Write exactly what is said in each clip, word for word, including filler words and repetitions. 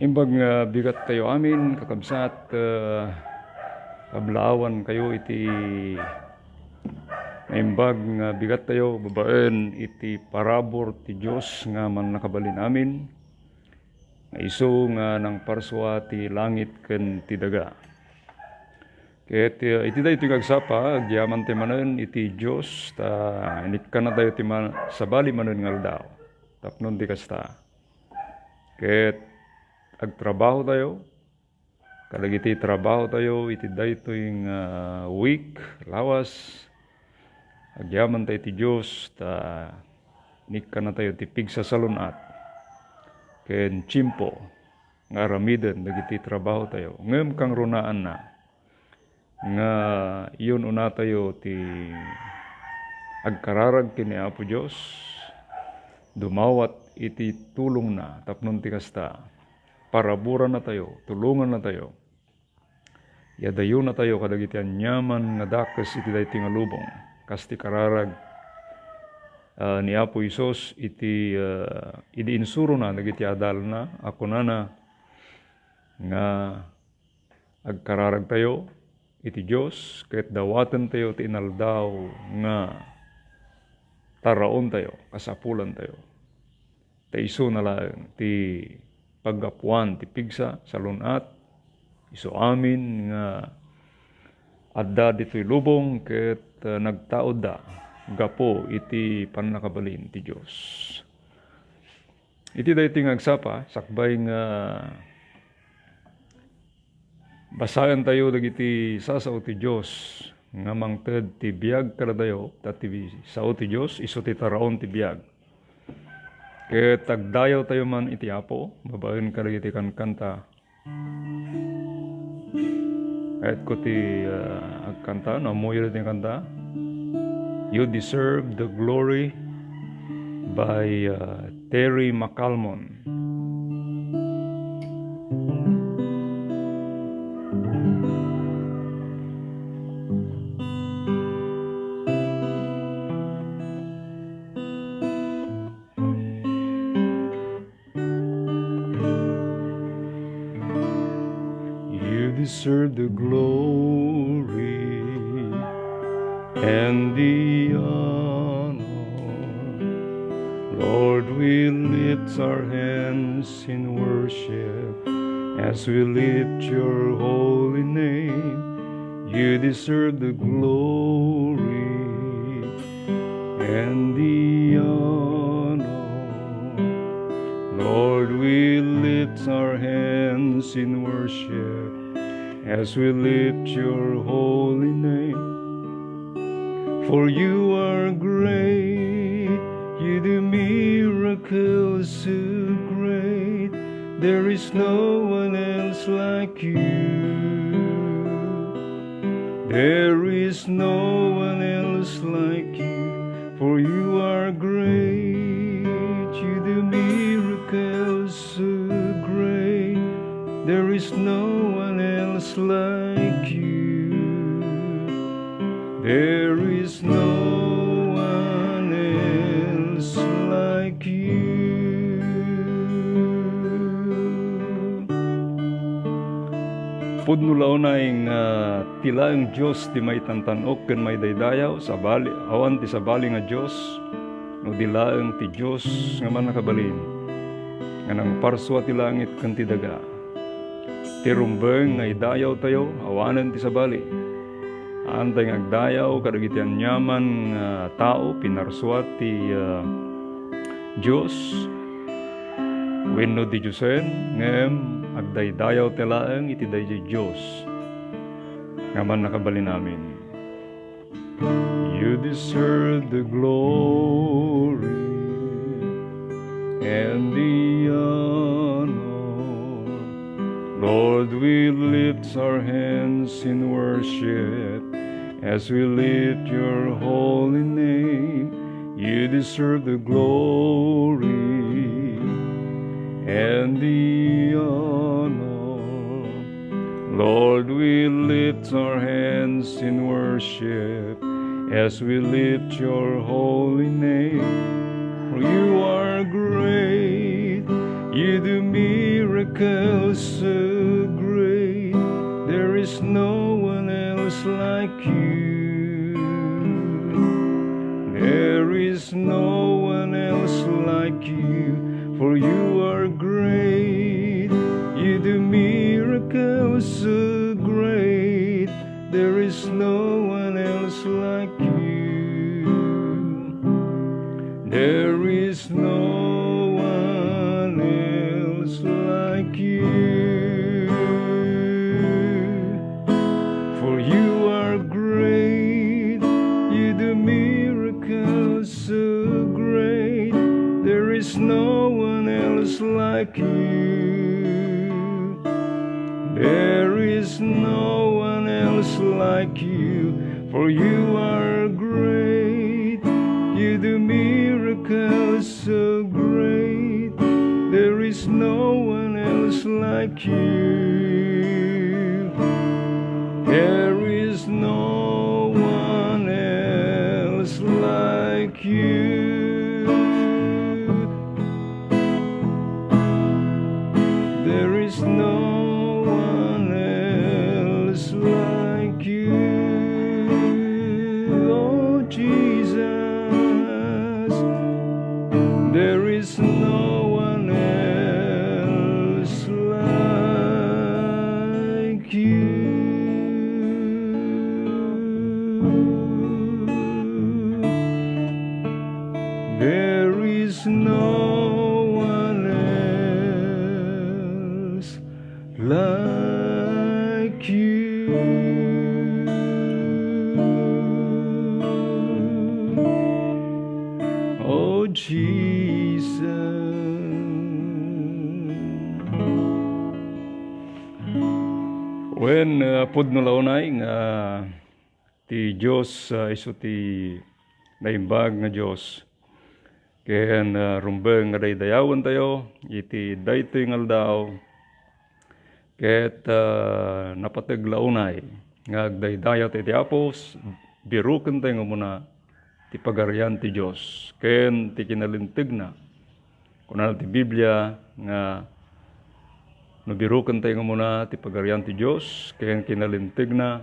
Imbag nga bigat tayo amin, kakabsat, ah, kablaawan kayo iti naimbag nga bigat tayo babaen iti parabur ti Dios nga mannakabalin amin, nga isu nga nangparsua ti langit ken ti daga. Ket, ah, iti daytoy nga agsapa, agyaman tayo manen iti Dios, ta inikkana tayo ti man-, sabali manen nga aldaw. Tapno ti kasta, ket agtrabaho tayo. Kadagiti trabaho tayo iti daytoy nga week, lawas, agyaman tayo iti Dios, ta inikkana tayo ti pigsa salun-at ken tiempo nga aramiden dagiti trabaho tayo. Ngem kangrunaanna nga iyon-una tayo ti agkararag ken ni Apo Dios, dumawat iti tulongna tapno ti kasta, paraburanna tayo, tulonganna tayo. Yadayona tayo kadagiti aniaman nga dakes iti daytoy nga lubong, kas ti kararag, ah, ni Apo Jesus iti, ah, idi insurona dagiti adalna a kunana nga agkararag tayo iti Dios ket dawaten tayo ti inaldaw nga taraon tayo, kasapulan tayo. Ta isuna laeng ti paggapuan ti pigsa, salun-at, isu amin nga adda ditoy lubong ket, eh, nagtaudda gapu iti pannakabalin ti Dios. Iti daytoy nga agsapa, sakbay nga basaen tayo dagiti sasao ti Dios nga mangted ti biag kadatayo, ta ti sao ti Dios isu ti taraon ti biag. Ket agdayaw tayo man iti Apo babaen kadagiti kankanta. Kayatko ti, ah, agkanta, no ammoyo ti kanta. You Deserve the Glory by, ah, Terry McAlmon. You deserve the glory and the honor. Lord, we lift our hands in worship as we lift your holy name. You deserve the glory and the honor. Lord, we lift our hands in worship as we lift your holy name. For you are great, you do miracles so great. There is no one else like you. There is no one else like you, for you are great. You do miracles so great. There is no one else like you. There is no one else like you. Pudno la unay nga ti laeng Dios ti maitantan-ok ken maidaydayaw, sabali, awan ti sabali nga Dios, no di laeng ti Dios nga Mannakabalin, nga nangparsua ti langit ken ti daga. Ti rumbeng nga idayawtayo, awanen ti sabali. Haantay nga agdayaw kadagiti aniaman nga tao pinarsua ti, ah, Dios wenno didiosen, ngem agdaydayawta laeng iti daydiay Dios nga Mannakabalin amin. You deserve the glory and the honor. Lord, we lift our hands in worship as we lift your holy name. You deserve the glory and the honor. Lord, we lift our hands in worship as we lift your holy name. For you are great, you do miracles So great, there is no one else like you. There is no one else like you, for you are great. You do miracles so great, there is no one else like you. There is no one else like you. For you are great, you do miracles so great. There is no one else like you. There is no one else like you, for you are great. You do miracles so great. There is no one else like you. There is no one else like you. There is no one else like you, oh Jesus. There is no one else like you. There is no one else like you, oh Jesus. Wen, uh, pudno la unay nga ti Dios, ah, isu ti naimbag nga Dios. Ken, ah, rumbeng nga daydayawentayo iti daytoy nga aldaw. Ket, ah, napateg la unay nga agdaydayaw iti Apo, s-, birukentayo nga umuna ti Pagarian ti Dios ken ti kinalintegna. Kunana ti Biblia nga no birukentayo nga umuna ti Pagarian ti Dios ken kinalintegna,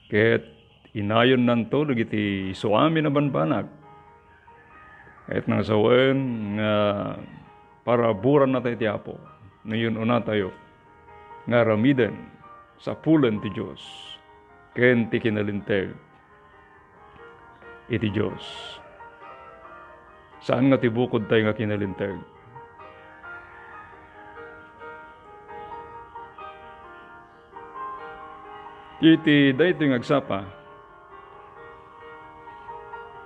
ket inayonnanto dagiti isu amin a banbanag. Ket nangsawen nga paraburannatayo ti Apo no yun-unatayo nga aramiden, sapulen ti Dios ken ti kinalinteg iti Dios. Saan nga ti bukodtayo nga kinalinteg. Iti daytoy nga agsapa,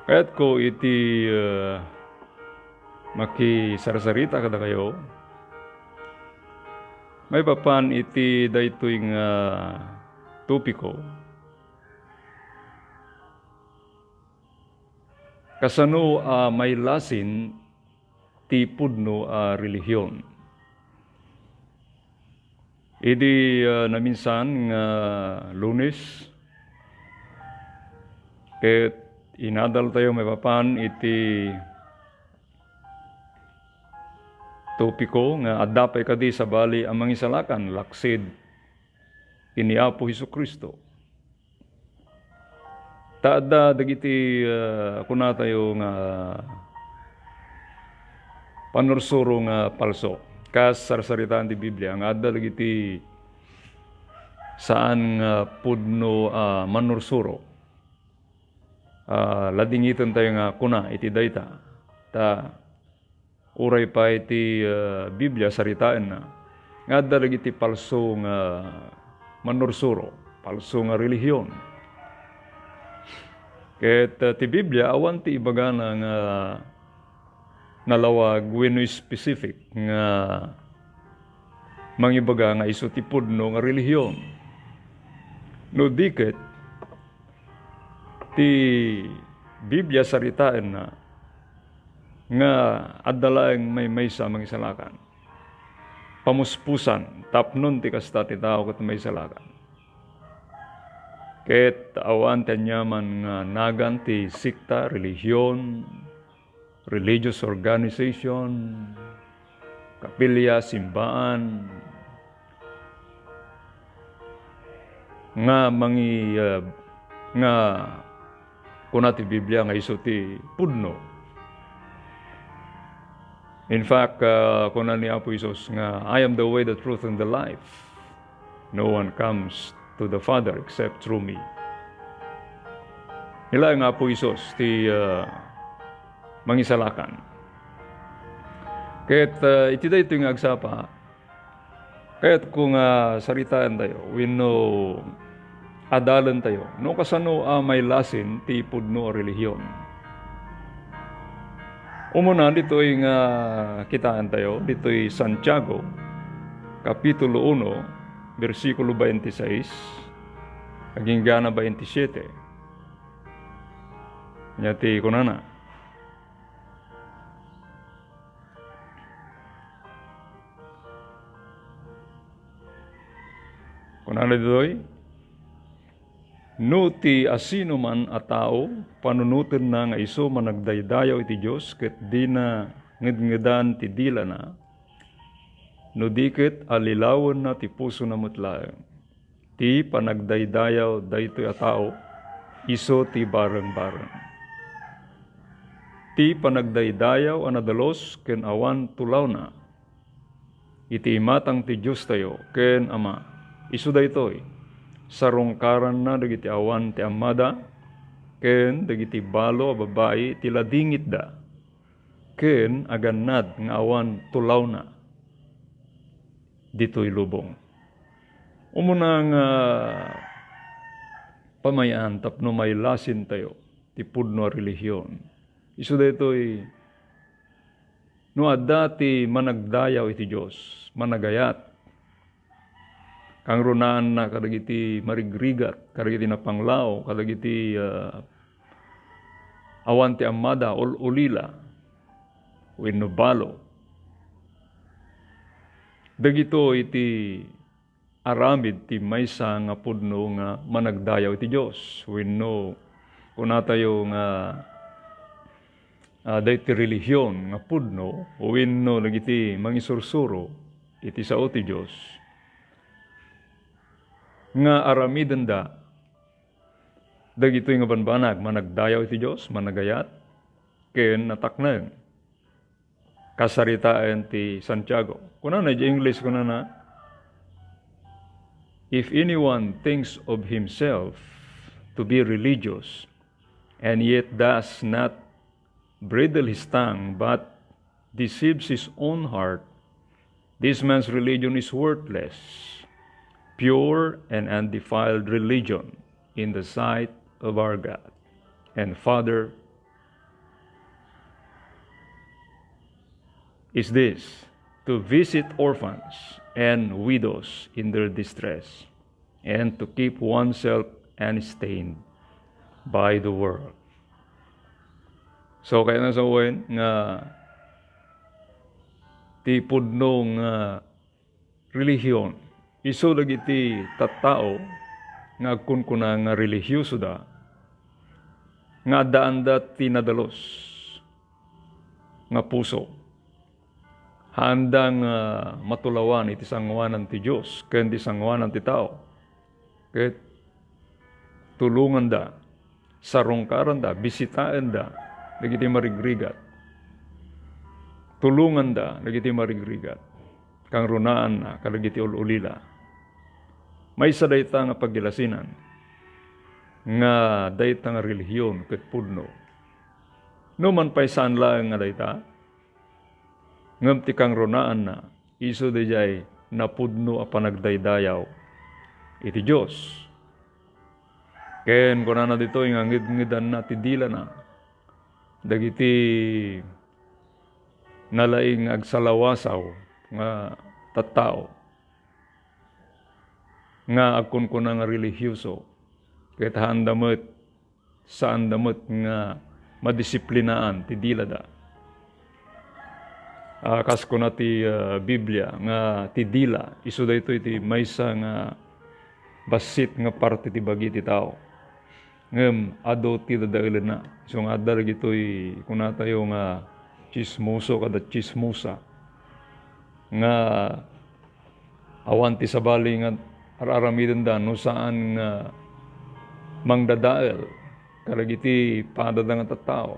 kayatko iti, eh, makisarsarita kadakayo maipapan iti daytoy nga topiko. Kasano a mailasin ti pudno a relihiyon? Idi, ah, naminsan nga Lunes, ket inadaltayo maipapan iti topiko nga adda pay kadi sabali a mangisalakan laksid ken ni Apo Jesu-Cristo. Ta adda dagiti, ah, kunatayo nga pannursuro nga palso. Kas sarsaritaan ti Biblia nga adda dagiti saan nga pudno a mannursuro. Ah, ladingitentayo nga kuna iti dayta. Ta uray pay ti, ah, Biblia saritaenna nga adda dagiti palso nga mannursuro, palso nga relihiyon. Ket, ah, ti Biblia awan ti ibagana nga nalawag wenno specific nga mangibaga nga isu ti pudno nga relihiyon. No di ket, ti Biblia saritaenna nga adda laeng maymaysa a mangisalakan. Pamuspusan, tapnon ti kasta ti tao ket maisalakan. Ket awan ti aniaman nga nagan ti sekta, relihiyon, religious organization, kapilya, simbaan, nga mangi-, ah, nga kuna ti Biblia nga isu ti pudno. In fact, ah, kuna ni Apo Jesus nga, "I am the way, the truth, and the life. No one comes to the Father except through me." Ni laeng Apo Jesus ti, ah, mangisalakan. Ket, ah, iti daytoy nga agsapa, kayatko nga saritaentayo wenno adalentayo no kasano a mailasin ti pudno a relihion. Umuna ditoy nga kitaentayo, ditoy Santiago, Kapitulo uno, bersikulo twenty-six, agingga na twenty-siete. Ania ti kunana? Kunana ditoy, "No ti asinoman a tao panunotenna nga isu managdaydayaw iti Dios ket dina ngedngedan ti dilana, no di ket allilawenna ti pusona met laeng." Ti panagdaydayaw daytoy a tao isu ti barengbareng. Ti panagdaydayaw a nadalus ken awan tulawna iti imatang ti Diostayo ken Ama. Isu daytoy, sarungkaranna dagiti awan ti ammada ken dagiti balo a babbai ti ladingitda ken agannad nga awan tulawna ditoy lubong. Umuna nga pamay-an tapno mailasintayo ti pudno a relihion. Isu daytoy, no adda ti managdayaw iti Dios, managayat, kangrunaanna kadagiti marigrigat, kadagiti napanglao, kadagiti, ah, awan ti ammada, ul-ulila, wenno balo. Dagitoy ti aramid ti maysa nga pudno nga managdayaw iti Dios, wenno kunatayo nga, ah, daytoy relihion nga pudno, wenno dagiti mangisursuro iti sao ti Dios nga aramidenda dagitoy nga banbanag, managdayaw iti Dios, managayat, ken natakneng. Kasaritaen ti Santiago. Kunana iti English, kunana, "If anyone thinks of himself to be religious and yet does not bridle his tongue but deceives his own heart, this man's religion is worthless. Pure and undefiled religion in the sight of our God and Father is this, to visit orphans and widows in their distress, and to keep oneself unstained by the world." So, kayatna sawen nga ti pudno nga relihion, isu dagiti tattao nga agkunkuna nga relihiosoda, nga addaanda ti nadalus nga puso. Haanda nga matulawan iti sangoanan ti Dios ken ti sangoanan ti tao. Ket tulonganda, sarungkaranda, bisitaenda dagiti marigrigat. Tulonganda dagiti marigrigat. Kangrunaanna kadagiti ul-ulila. Maysa dayta nga pagilasinan nga dayta nga relihion ket pudno. No man pay saan laeng nga dayta, ngem ti kangrunaanna, isu daydiay napudno a panagdaydayaw iti Dios. Ken kunana ditoy nga ngedngedanna ti dilana dagiti nalaing nga agsalawasaw nga tattao nga agkunkuna nga relihioso, ket haanda met, saanda met nga madisiplinaan ti dilada. Ah, kas kuna ti, ah, Biblia nga ti dila, isu daytoy ti maysa nga bassit nga parte ti bagi ti tao. Ngem adu ti dadaelenna. Isu nga adda dagitoy kunatayo nga tsismoso kada tsismosa. nga awan ti sabali nga ar-aramidenda no saan nga mangdadael kadagiti padada nga tattao.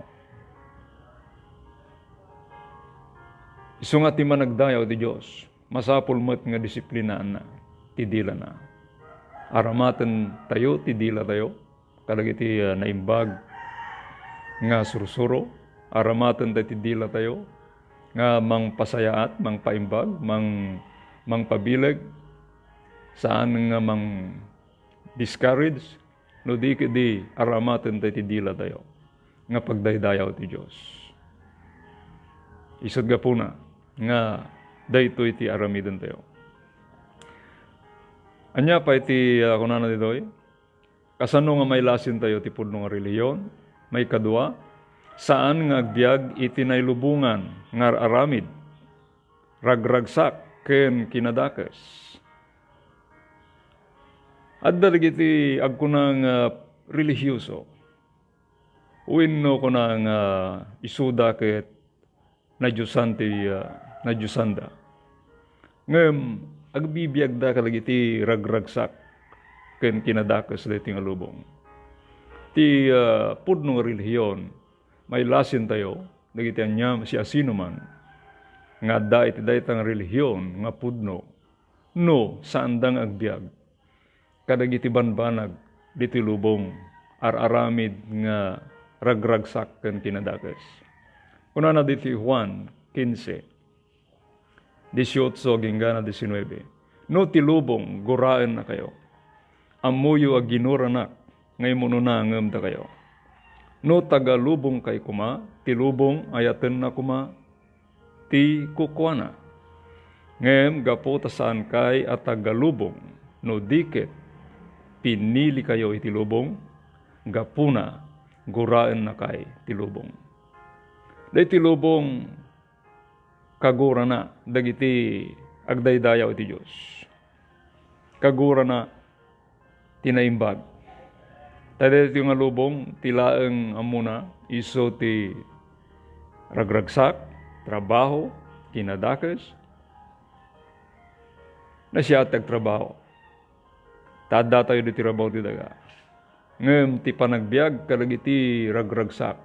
Isu nga ti managdayaw ti Dios, masapul met nga disiplinaanna ti dilana. Aramaten tayo ti dila tayo kadagiti, ah, naimbag nga sursuro. Aramaten tayo ti dila tayo nga mangpasayaat, mangpaimbag, mang-, mangpabileg, saan nga mang-discourage, no di ket di aramaten tayo ti dila tayo nga pagdaydayaw ti Dios. Isut' gapuna nga daytoy ti aramiden tayo. Ania pay ti, ah, kunana ditoy? Kasano nga mailasin tayo ti pudno nga relihiyon? Maikadua, saan nga agbiag iti nailubongan nga ar-aramid, ragragsak, ken kinadakes. Adda dagiti agkuna nga relihioso, wenno kuna nga isuda ket nadiosan ti, ah, nadiosanda. Ngem agbibiagda kadagiti ragragsak ken kinadakes daytoy nga lubong. Ti, ah, pudno nga relihiyon, mailasin tayo dagiti ania siasinoman nga adda iti dayta nga relihiyon nga pudno no saanda nga agbiag kadagiti banbanag ditoy lubong, ar-aramid nga ragragsak ken kinadakes. Kunana ditoy Juan quince, dieciocho agingga diecinuebe, "No ti lubong guraennakayo, ammoyo a ginuranak nga imunona ngem dakayo. No taga-lubongkay koma, ti lubong ayatenna koma ti kukuana. Ngem gapu ta saankay a taga-lubong, no di ket pinilikayo iti lubong, gapuna guraennakay ti lubong." Daytoy lubong, kagurana dagiti agdaydayaw iti Dios. Kagurana ti naimbag. Ta daytoy nga lubong, ti laeng ammona, isu ti ragragsak, trabaho, kinadakes. Nasia ti agtrabaho. Ta adda tayo ditoy trabaho ti daga. Ngem ti panagbiag kadagiti ragragsak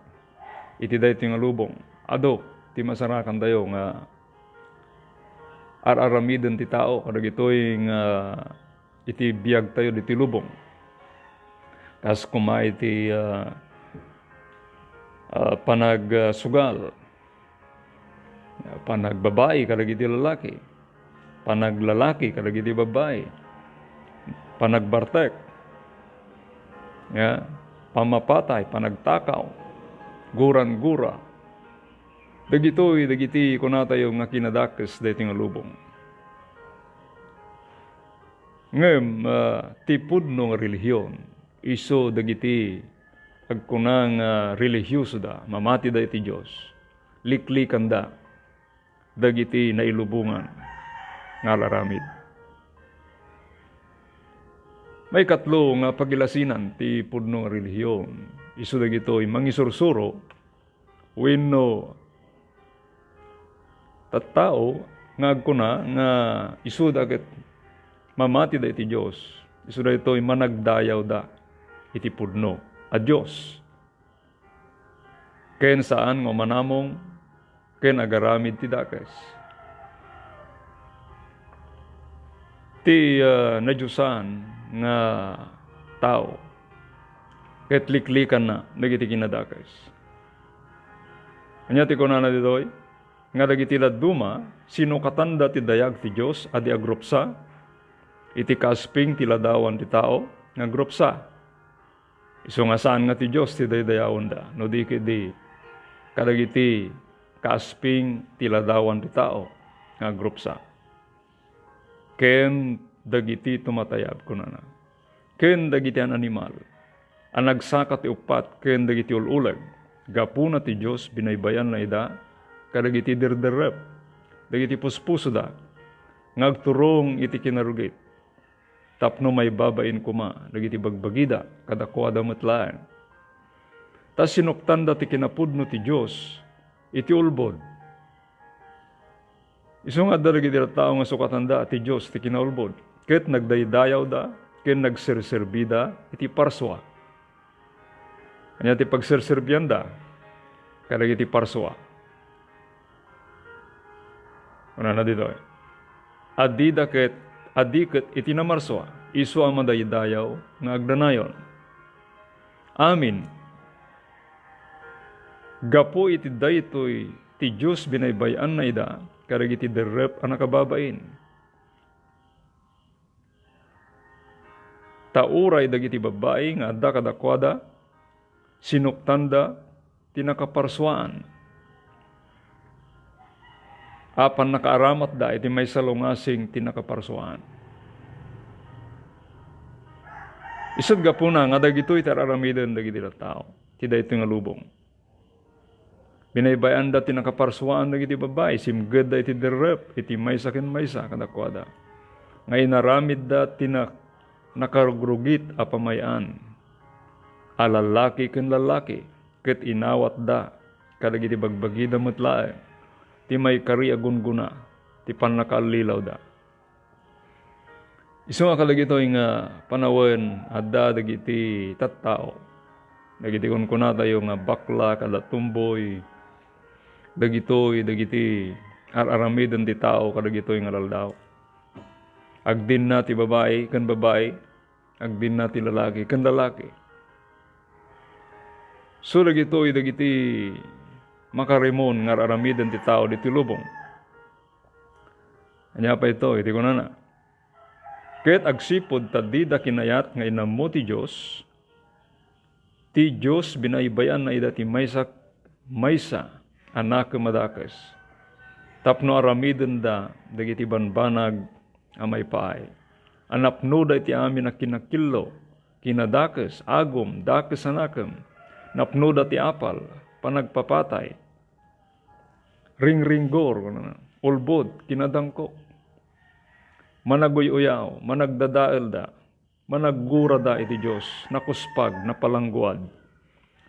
iti daytoy nga lubong, adu ti masarakan tayo nga ar-aramiden ti tao kadagitoy nga iti biag tayo ditoy lubong. Kas koma iti, ah, ah, panagsugal, panagbabai kadagiti lalaki, panaglalaki kadagiti babbai, panagbartek, ya, pamapatay, panagtakaw, guran-gura. Dagitoy dagiti kunatayo nga kinadakes daytoy nga lubong. Ngem, ah, ti pudno nga relihiyon, isu dagiti agkuna nga relihiosoda, mamatida iti Dios, liklikanda dagiti nailubongan nga ar-aramid. Maikatlo nga pagilasinan ti pudno nga relihiyon, isu dagitoy mangisursuro wenno tattao nga agkuna nga isuda ket mamatida iti Dios, isu daytoy managdayawda iti pudno a Dios, ken saan nga umanamong ken agaramid ti dakes. Ti, ah, nadiosan nga tao ket liklikanna dagiti kinadakes. Ania ti kunana ditoy? Nga dagiti dadduma, sinukatanda ti dayag ti Dios a di agrupsa iti kaasping ti ladawan ti tao nga agrupsa. Isu nga saan nga ti Dios ti daydayawenda, no di ket di kadagiti kaasping ti ladawan ti tao nga agrupsa. Ken dagiti tumatayab, kunana, ken dagiti an-animal a nagsaka ti uppat ken dagiti ul-uleg. Gapuna ti Dios, binaybayanna ida kadagiti derderrep dagiti puspusoda nga agturong iti kinarugit, tapno maibabain koma dagiti bagbagida kadakuada met laeng. Ta sinuktanda ti kinapudno ti Dios iti ulbod. Isu nga adda dagiti tattao nga sukatanda ti Dios ti kinaulbod, ket nagdaydayawda ken nagserserbida iti parsua. Ania ti pagserserbianda kadagiti parsua? Kunana ditoy, "Adida ket, adi ket iti namarsua, isu a madaydayaw nga agdanayon." Amin. Gapu iti daytoy ti Dios binaybay-anna ida kadagiti derrep a nakababain. Ta uray dagiti babbai nga adda kadakuada, sinuktanda ti nakaparsuaan. Apan nakaaramatda iti maysa lungasing ti nakaparsuaan. Isut' gapuna nga dagitoy ti ar-aramiden dagiti tattao ti daytoy nga lubong. Binaybay-anda ti nakaparsuaan dagiti babbai, simgedda iti derrep iti maysa ken maysa kadakuada, nga inaramidda ti na-, nakarugrugit a pamay-an a lallaki ken lallaki, ket inawatda kadagiti bagbagida met laeng ti maikari a gunggona ti pannakaallilawda. Isu nga kadagitoy nga panawen, adda dagiti tattao, dagiti kunkunatayo nga bakla kada tumboy, dagitoy dagiti ar-aramiden ti tao kadagitoy nga aldaw. Agdinna ti babai ken babai, agdinna ti lalaki ken lalaki. So dagitoy dagiti makarimon nga ar-aramiden ti tao ditoy lubong. Ania pay ito iti kunana? Ket agsipud ta dida kinayat nga inammo ti Dios, ti Dios binaybay-anna ida ti maysa, maysa a nakem a dakes tapno aramidenda dagiti banbanag a maipaay, a napnoda iti amin a kinakillo, kinadakes, agum, dakes a nakem, napnoda ti apal, panagpapatay, ringringgor, ulbod, kinadangkok, managuy-uyaw, managdadaelda, managgurada iti Dios, nakuspag, napalangguad,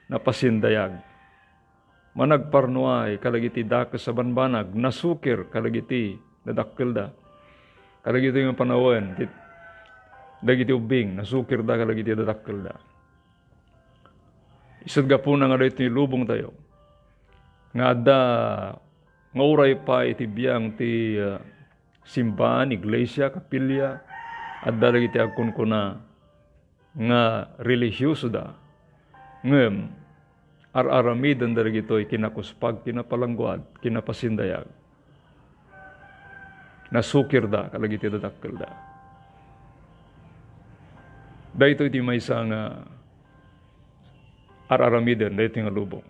napasindayag, managparnuay kadagiti dakes a banbanag, nasukir kadagiti dadakkelda. Kadagitoy nga panawen, ti, dagiti ubbing, nasukirda kadagiti dadakkelda. Isut' gapuna nga daytoy lubongtayo nga adda nga uray pay iti biang ti, ah, simbahan, iglesia, kapilya, adda dagiti agkunkuna nga relihiosoda, ngem ar-aramidenda dagitoy kinakuspag, kinapalangguad, kinapasindayag. Nasukirda kadagiti dadakkelda. Daytoy ti maysa nga ar-aramiden daytoy nga lubong.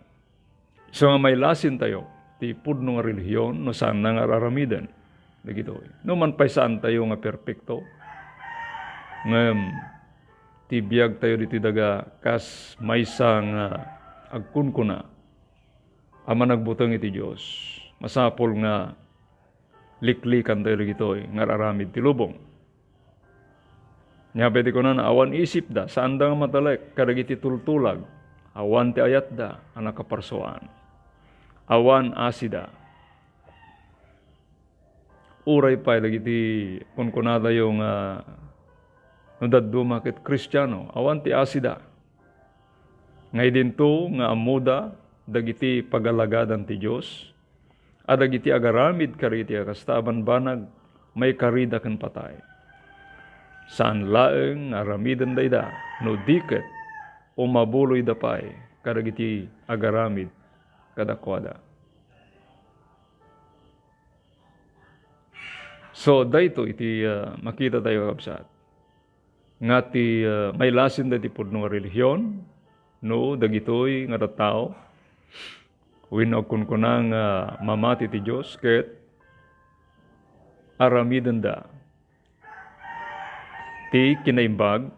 Isu nga mailasintayo ti pudno nga relihiyon no saanna nga ar-aramiden dagitoy. No man pay saantayo nga perpekto, ngem ti biagtayo ditoy daga kas maysa nga agkunkuna a managbuteng iti Dios, masapul nga liklikantayo dagitoy nga ar-aramid ti lubong. Nia pay ti kunana, awan isipda, saanda nga matalek kadagiti tultulag, awan ti ayatda a nakaparsuaan, awan asida. Uray pay dagiti kunkunatayo nga no dadduma ket Kristiano, awan ti asida. Nga idinto nga ammoda dagiti pagalagadan ti Dios, a dagiti agaramid kadagiti a kasta a banbanag, maikarida ken patay. Saan laeng nga aramidenda ida, no di ket umabuloyda pay kadagiti agaramid kadakuada. So, daytoy iti, ah, makitatayo, kakabsat, nga ti, ah, mailasin daytoy pudno nga relihiyon, no, dagitoy nga tattao, wenno agkunkuna nga mamati ti Dios, ket aramidenda ti kinaimbag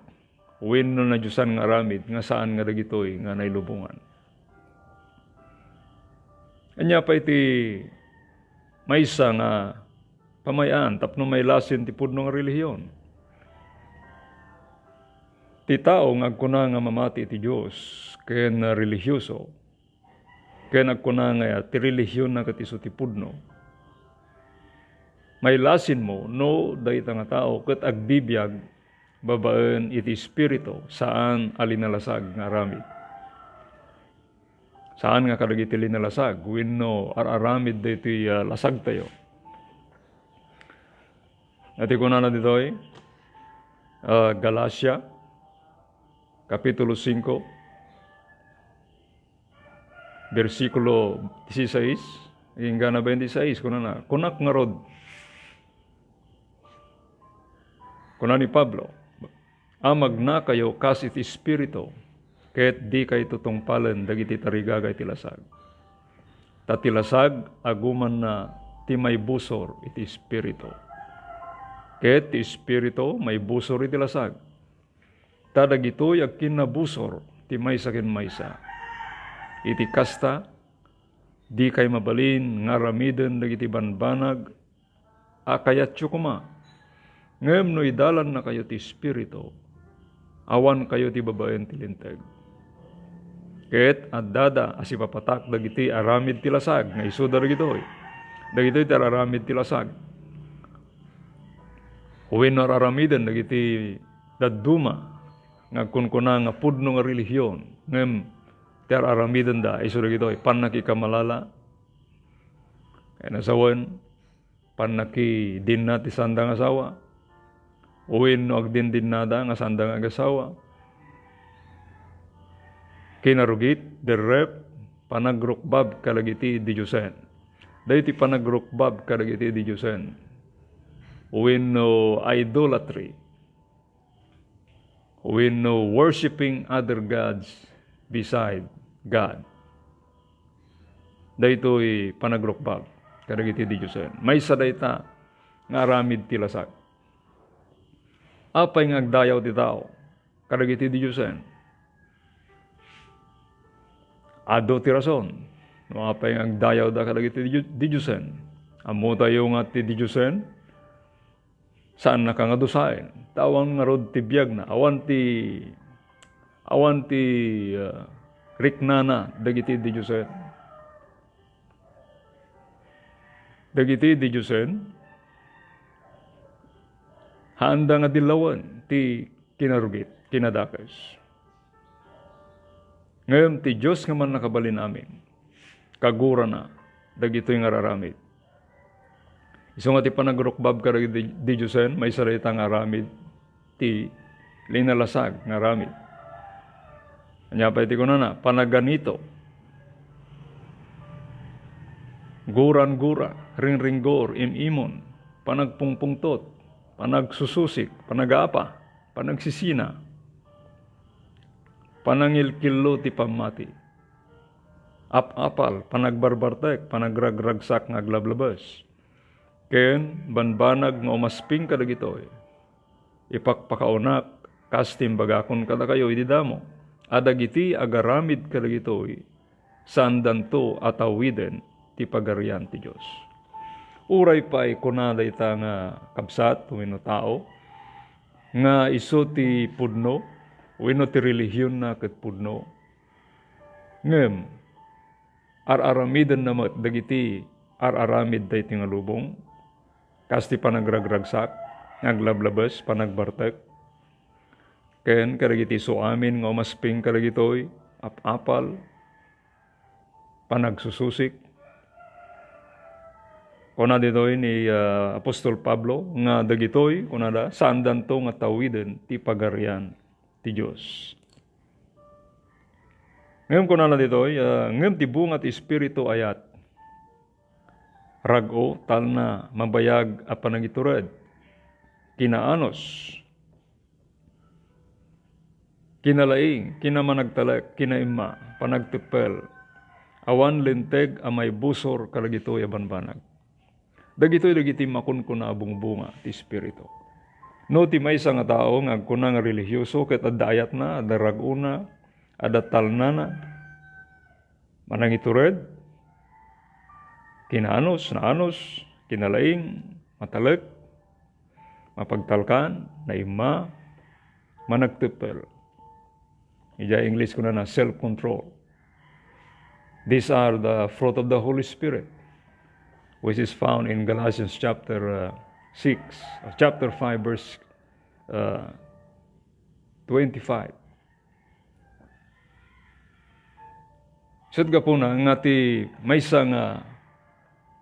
wenno nadiosan nga aramid nga saan nga dagitoy nga nailubongan. Ania pay ti maysa nga pamay-an tapno mailasin ti pudno nga relihiyon? Ti tao nga agkuna nga mamati iti Dios ken relihioso, ken agkuna nga ti relihiyonna ket isu ti pudno, Mailasinmo no dayta nga tao ket agbibiag babaen iti Espiritu, saan a linalasag nga aramid. Saan nga kadagiti linalasag wenno ar-aramid daytoy, ah, lasagtayo. Iti kunana ditoy, ah, Galacia, Kapitulo singko, bersikulo disisais, inggana bain disisais, kunana, kunak ngarud, kuna ni Pablo, "Amagnakayo kas iti Espiritu, ket dikayto tungpalen dagiti tarigaga iti lasag. Ta ti lasag, agumanna ti maibusor iti Espiritu. Ket ti Espiritu maibusor iti lasag. Ta dagitoy agkinnabusor ti maysa ken maysa. Iti kasta, dikay mabalin nga aramiden dagiti banbanag a kayatyo koma. Ngem no idalannakayo ti Espiritu, awankayo ti babaen ti Linteg." Ket addada a sipapatak dagiti aramid ti lasag nga isuda dagitoy. Dagitoy ti ar-aramid ti lasag. Wenno ar-aramiden dagiti dadduma nga agkunkuna nga pudno nga relihion, ngem ti ar-aramidenda isu dagitoy pannakikamalala, kayatna sawen, pannakidinna ti sanda nga asawa, wenno agdindinnada nga sanda nga agasawa, kinarugit, derrep, panagrukbab kadagiti didiosen. Dagiti panagrukbab kadagiti didiosen wenno idolatry, wenno worshiping other gods beside God. Daytoy panagrukbab kadagiti didiosen. Maysa dayta nga aramid ti lasag. Apay nga agdayaw ti tao kadagiti didiosen? Adu ti rason no apay nga agdayawda kadagiti didio-, didiosen. Ammotayo nga ti didiosen, saannaka nga dusaen, ta awan ngarud ti biagna, awan ti, awan ti, ah, riknana dagiti didiosen. Dagiti didiosen, haanda nga dillawen ti kinarugit, kinadakes. Ngem ti Dios nga Mannakabalin Amin, kagurana dagitoy nga ar-aramid. Isu nga ti panagrukbab kadagiti didiosen, maysa dayta nga aramid ti linalasag nga aramid. Ania pay ti kunana? Panaganito, guran-gura, ringringgor, im-imon, panagpungpungtot, panagsususik, panagaapa, panagsisina, panangilkillo ti pammati, ap-apal, panagbarbartek, panagragragsak nga aglablabes, ken banbanag nga umasping kadagitoy. Ipakpakaonak, kas ti imbagakon kadakayo idi damo, a dagiti agaramid kadagitoy, saandanto a tawiden ti Pagarian ti Dios. Uray pay kuna dayta nga kabsat wenno tao nga isu ti pudno wenno ti relihionna ket pudno, ngem ar-aramidenna met dagiti ar-aramid daytoy nga lubong, kas ti panagragragsak, aglablabes, panagbartek, ken kadagiti isu amin nga umasping kadagitoy, ap-apal, panagsususik. Kuna ditoy ni, ah, Apostol Pablo nga dagitoy, kunada, saandanto nga tawiden ti Pagarian ti Dios. Ngem kunana ditoy, ah, ngem ti bunga ti Espiritu ayat: rag-o, talna, mabayag a panangitured, kinaanus, kinalaing, kinamanagtalek, kinaimma, panagteppel, awan linteg a maibusor kadagitoy a banbanag. Dagitoy dagiti makunkuna a bungbunga ti Espiritu. No ti maysa nga tao nga agkuna nga relihioso ket adda ayatna, adda rag-ona, adda talnana, manangitured, kinaanus, naanus, kinalaing, matalek, mapagtalkan, naimma, managteppel. Idiay English kunana, self-control. These are the fruit of the Holy Spirit. which is found in Galatians chapter, uh, six, uh, chapter five, verse, uh, twenty-five. Ket gapuna nga ti maysa nga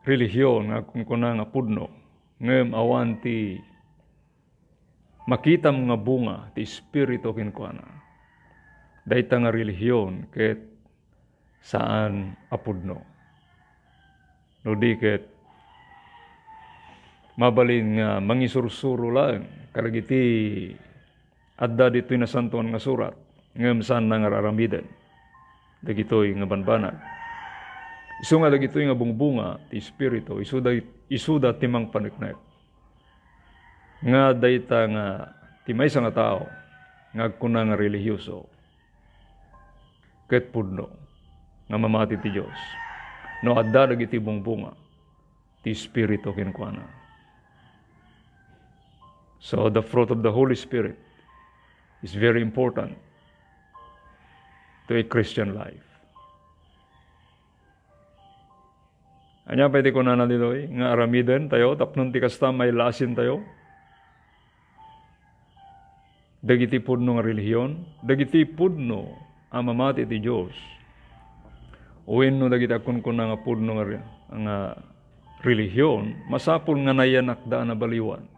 relihiyon nga agkunkuna nga pudno, ngem awan ti makitam nga bunga ti Espiritu kenkuana. Dayta nga relihiyon ket saan a pudno. No di ket mabalin nga mangisursuro laeng kadagiti adda ditoy Nasantoan nga Surat, ngem saanna nga ar-aramiden dagitoy nga banbanag. Isu nga dagitoy nga bungbunga ti Espiritu, isuda, isuda ti mangpaneknek. Nga dayta nga ti maysa nga tao nga agkuna nga relihioso ket pudno nga mamati ti Dios no adda dagiti bungbunga ti Espiritu kenkuana. So the fruit of the Holy Spirit is very important to a Christian life. Ania pay ti kunana ditoy nga aramiden tayo tapno ti kasta mailasin tayo? Dagiti pudno nga relihiyon, dagiti pudno a mamati iti Dios, wenno dagiti agkunkuna nga pudno nga re-, nga relihiyon, masapul nga nayanakda a nabaliwan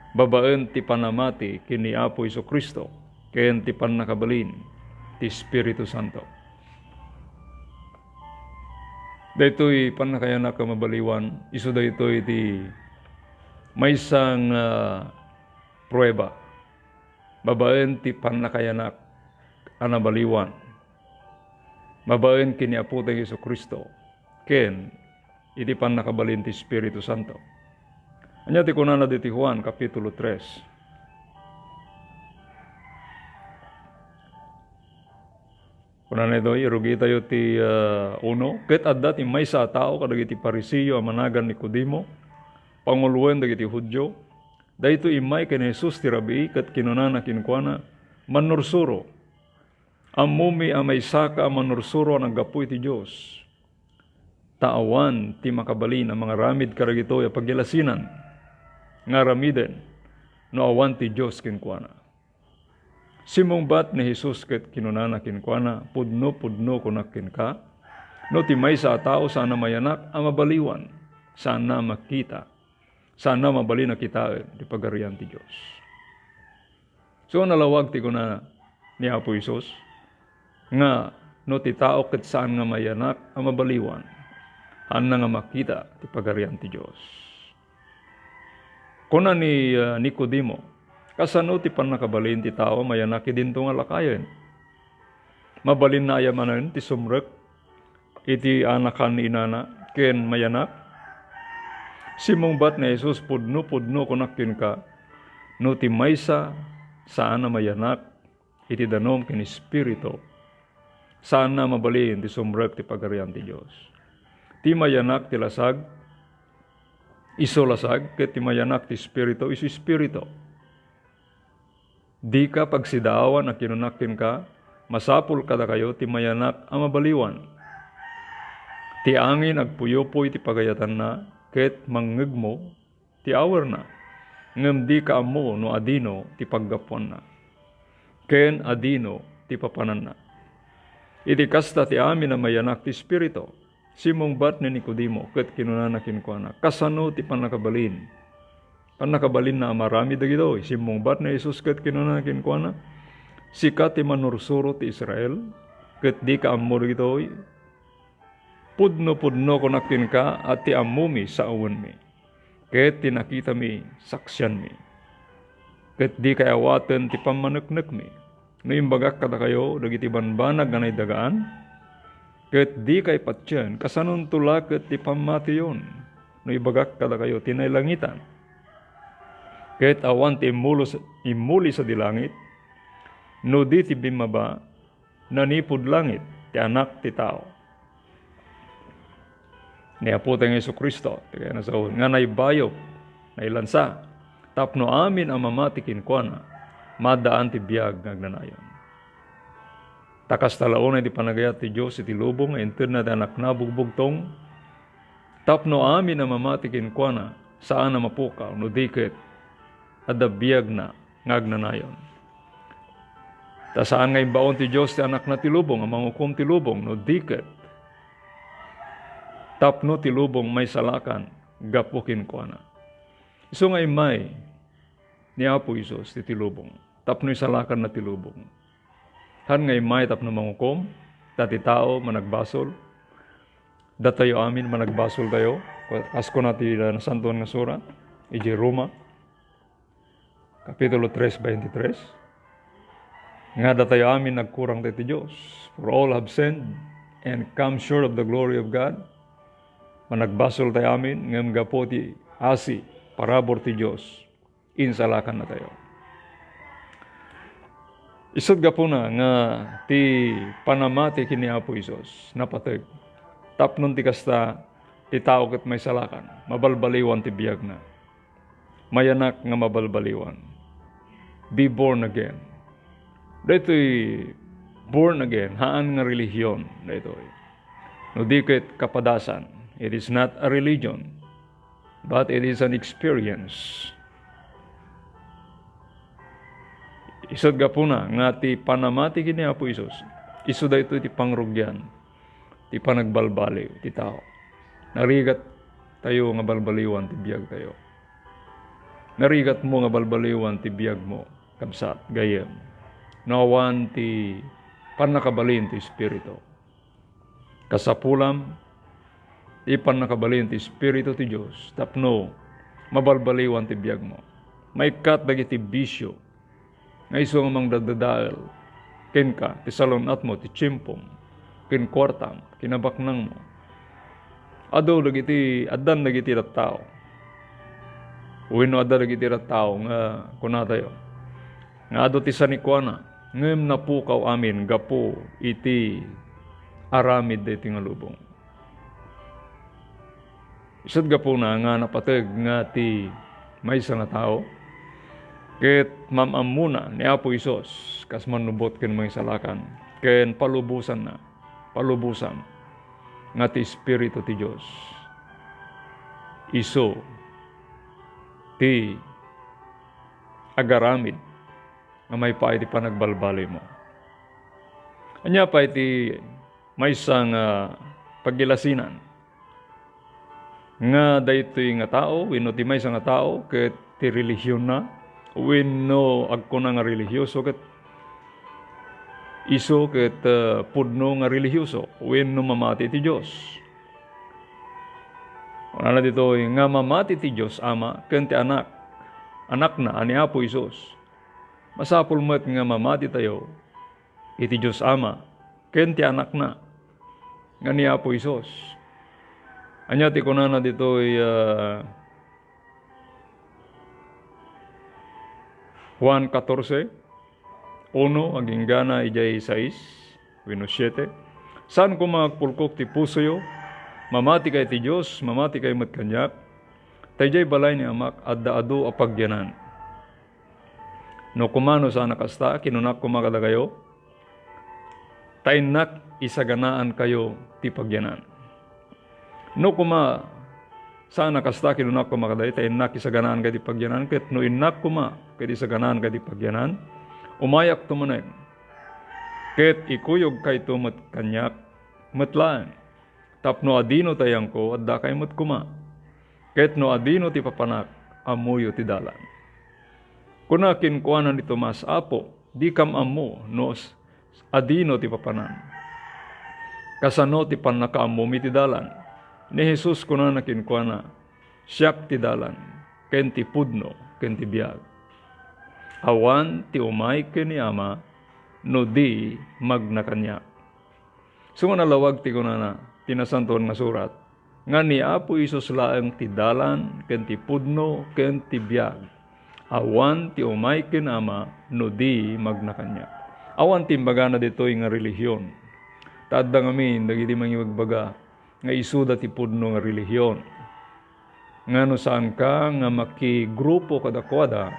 babaen ti panamati ken ni Apo Jesu-Cristo ken ti pannakabalin ti Espiritu Santo. Daytoy pannakayanak a mabaliwan, isu daytoy ti maysa nga prueba babaen ti pannakayanak a nabaliwan babaen ken ni Apotayo Jesu-Cristo ken iti pannakabalin ti Espiritu Santo. Ania ti kunana diti Juan, Kapitulo tres? Kunana ditoy, irugitayo ti, ah, uno, "Ket adda ti maysa a tao kadagiti Fariseo a managan Nicodemo, panguloen dagiti Judio. Daytoy immay ken ni Jesus ti rabii ket kinunana kenkuana, 'Mannursuro, ammomi a maysaka a mannursuro a naggapu iti Dios. Ta awan ti makabalin a mangaramid kadagitoy a pagyalasinan nga aramiden no awan ti Dios kenkuana.'" Simmungbat ni Jesus ket kinunana kenkuana, "Pudno-pudno kunak kenka, no ti maysa a tao saan a mayanak a mabaliwan, saanna a makita, saanna a mabalin a kitaen ti Pagarian ti Dios." So, nalawag ti kuna ni Apo Jesus nga no ti tao ket saan nga mayanak a mabaliwan, haanna nga makita ti Pagarian ti Dios. Kuna ni, ah, Nicodemo, "Kasano ti pannakabalin ti tao a mayanak idinto nga lakayen? Mabalinna aya manen ti sumrek iti anakan ni inana ken mayanak?" Simmungbat ni Jesus, "Pudno-pudno kunak kenka, no ti maysa saan a mayanak iti danum ken Espiritu, saanna a mabalin ti sumrek ti Pagarian ti Dios. Ti mayanak ti lasag, isu lasag, ket ti mayanak ti Espiritu, isu espiritu. Dika pagsidaawan a kinunak kenka, masapul kadakayo ti mayanak a mabaliwan. Ti angin agpuyupoy ti pagayatanna, ket mangngegmo ti awerna, ngem dika ammo no adino ti paggapuanna, ken adino ti papananna. Iti kasta ti amin a mayanak ti Espiritu." Simmungbat ni Nicodemo ket kinunana kenkuana, "Kasano ti pannakabalin? Pannakabalinna a maaramid dagitoy?" Simmungbat ni Jesus ket kinunana kenkuana, "Sika ti mannursuro ti Israel, ket dika ammo dagitoy? Pudno-pudno kunak kenka a ti ammomi sawenmi, ket ti nakitami saksianmi, ket dikay awaten ti pammaneknekmi. No imbagak kadakayo dagiti banbanag nga naidagaan, ket dikay patien, kasanonto la ket ti pammatiyon no ibagak kadakayo ti nailangitan? Ket awan ti immulos-, immuli sadi langit, no di ti bimmaba, nanipud langit ti Anak ti Tao." Ni Apotayo nga Jesu-Cristo, ti kayat nga sao, nga naibayop, nailansa, tapno amin a mamati kenkuana, maaddaan ti biag nga agnanayon. Ta kasta la unay ti panagayat ti Dios iti lubong nga intedna ti Anakna a bugbugtong, Tapno amin a mamati kenkuana, saan a mapukaw, no di ket adda biagna nga agnanayon. Ta saan nga imbaon ti Dios ti Anakna ti lubong a mangukom ti lubong, no di ket tapno ti lubong maisalakan gapu kenkuana. Isu nga immay ni Apo Jesus iti lubong tapno isalakanna ti lubong. Saan nga immay tapno mangukom, ta ti tao managbasol. Datayo amin managbasoltayo, kas kuna ti Nasantoan nga Surat, idiay Roma, Kapitulo tres, baintitres, nga datayo amin nagkurang daytoy Dios. For all have sinned and come short of the glory of God. Managbasoltayo amin, ngem gapu ti asi, parabur ti Dios, insalakannatayo. Isut' gapuna nga ti panamati ken ni Apo Jesus napateg. Tapno ti kasta, ti tao ket maisalakan, mabalbaliwan ti biagna. Mayanak nga mabalbaliwan. Be born again. Daytoy born again, haan nga relihion daytoy. No di ket kapadasan, it is not a religion, but it is an experience. Isut' gapuna nga ti panamati ken ni Apo Jesus, isu daytoy ti pangrugian ti panagbalbaliw ti tao. Narigat tayo nga balbaliwan ti biag tayo. Narigat mo nga balbaliwan ti biag mo, kabsat, gayyem. No awan ti pannakabalin ti Espiritu. Kasapulam, ti pannakabalin ti Espiritu ti Dios tapno mabalbaliwan ti biag mo. Maikkat dagiti bisio nga isu nga mangdadadael kenka ti salun-atmo, ti tiempom, ken kuartam, kinabaknangmo. Adu dagiti, addan dagiti tattao. Wenno adda dagiti tattao nga kunatayo nga adu ti sanikuana, ngem napukaw amin gapu iti aramid daytoy nga lubong. Isut' gapuna nga napateg nga ti maysa nga tao ket mam-ammona ni Apo Jesus kas mannubot ken mangisalakan ken palubosanna, palubosan nga ti Espiritu ti Dios isu ti agaramid nga maipaay ti panagbalbalimo. Ania pay ti maysa nga pagilasinan nga daytoy nga tao wenno ti maysa nga tao ket ti relihionna wenno agkuna nga relihioso ket isu ket, ah, pudno nga relihioso wenno mamati iti Dios? Kunana ditoy nga mamati ti Dios Ama ken ti Anak, Anakna a ni Apo Jesus. Masapul met nga mamatitayo iti Dios Ama ken ti Anakna nga ni Apo Jesus. Ania ti kunana ditoy, ah, Juan katorse, uno, agingga na idiay sais wenno siete, "Saan koma nga agpulkok ti pusoyo? Mamati kay ti Dios, mamati kay met kaniak. Ta idiay balay ni Amak adda adu a pagyanan. No koma no saan a kasta, kinunak koma kadakayo, ta innak isaganaankayo ti pagyanan. No koma saan a kasta, kinunak koma kadakayo, ta innak isaganaankayo ti pagyanan, ket no innak koma ket isaganaankayo ti pagyanan, umayakto manen, ket ikuyogkayto met kaniak met laeng. Tapno adino ti ayangko, addakay met koma. Ket no adino ti papanak, ammoyo ti dalan." Kuna kenkuana ni Tomas, "Apo, dikam ammo no s-, adino ti papanan. Kasano ti pannakaammomi ti dalan?" Ni Jesus kunana kenkuana, "Siak ti dalan, ken ti pudno, ken ti biag. Awan ti umay ken ni Ama no di magna kaniak." Isu nga nalawag ti kunana ti Nasantoan nga Surat, nga ni Apo Jesus laeng ti dalan ken ti pudno ken ti biag. Awan ti umay ken Ama no di magna kaniak. Awan ti imbagana ditoy nga relihion. Ta adda ngamin dagiti mangibagbaga nga isuda ti pudno nga relihion. Nga no saanka nga makigrupo kadakuada,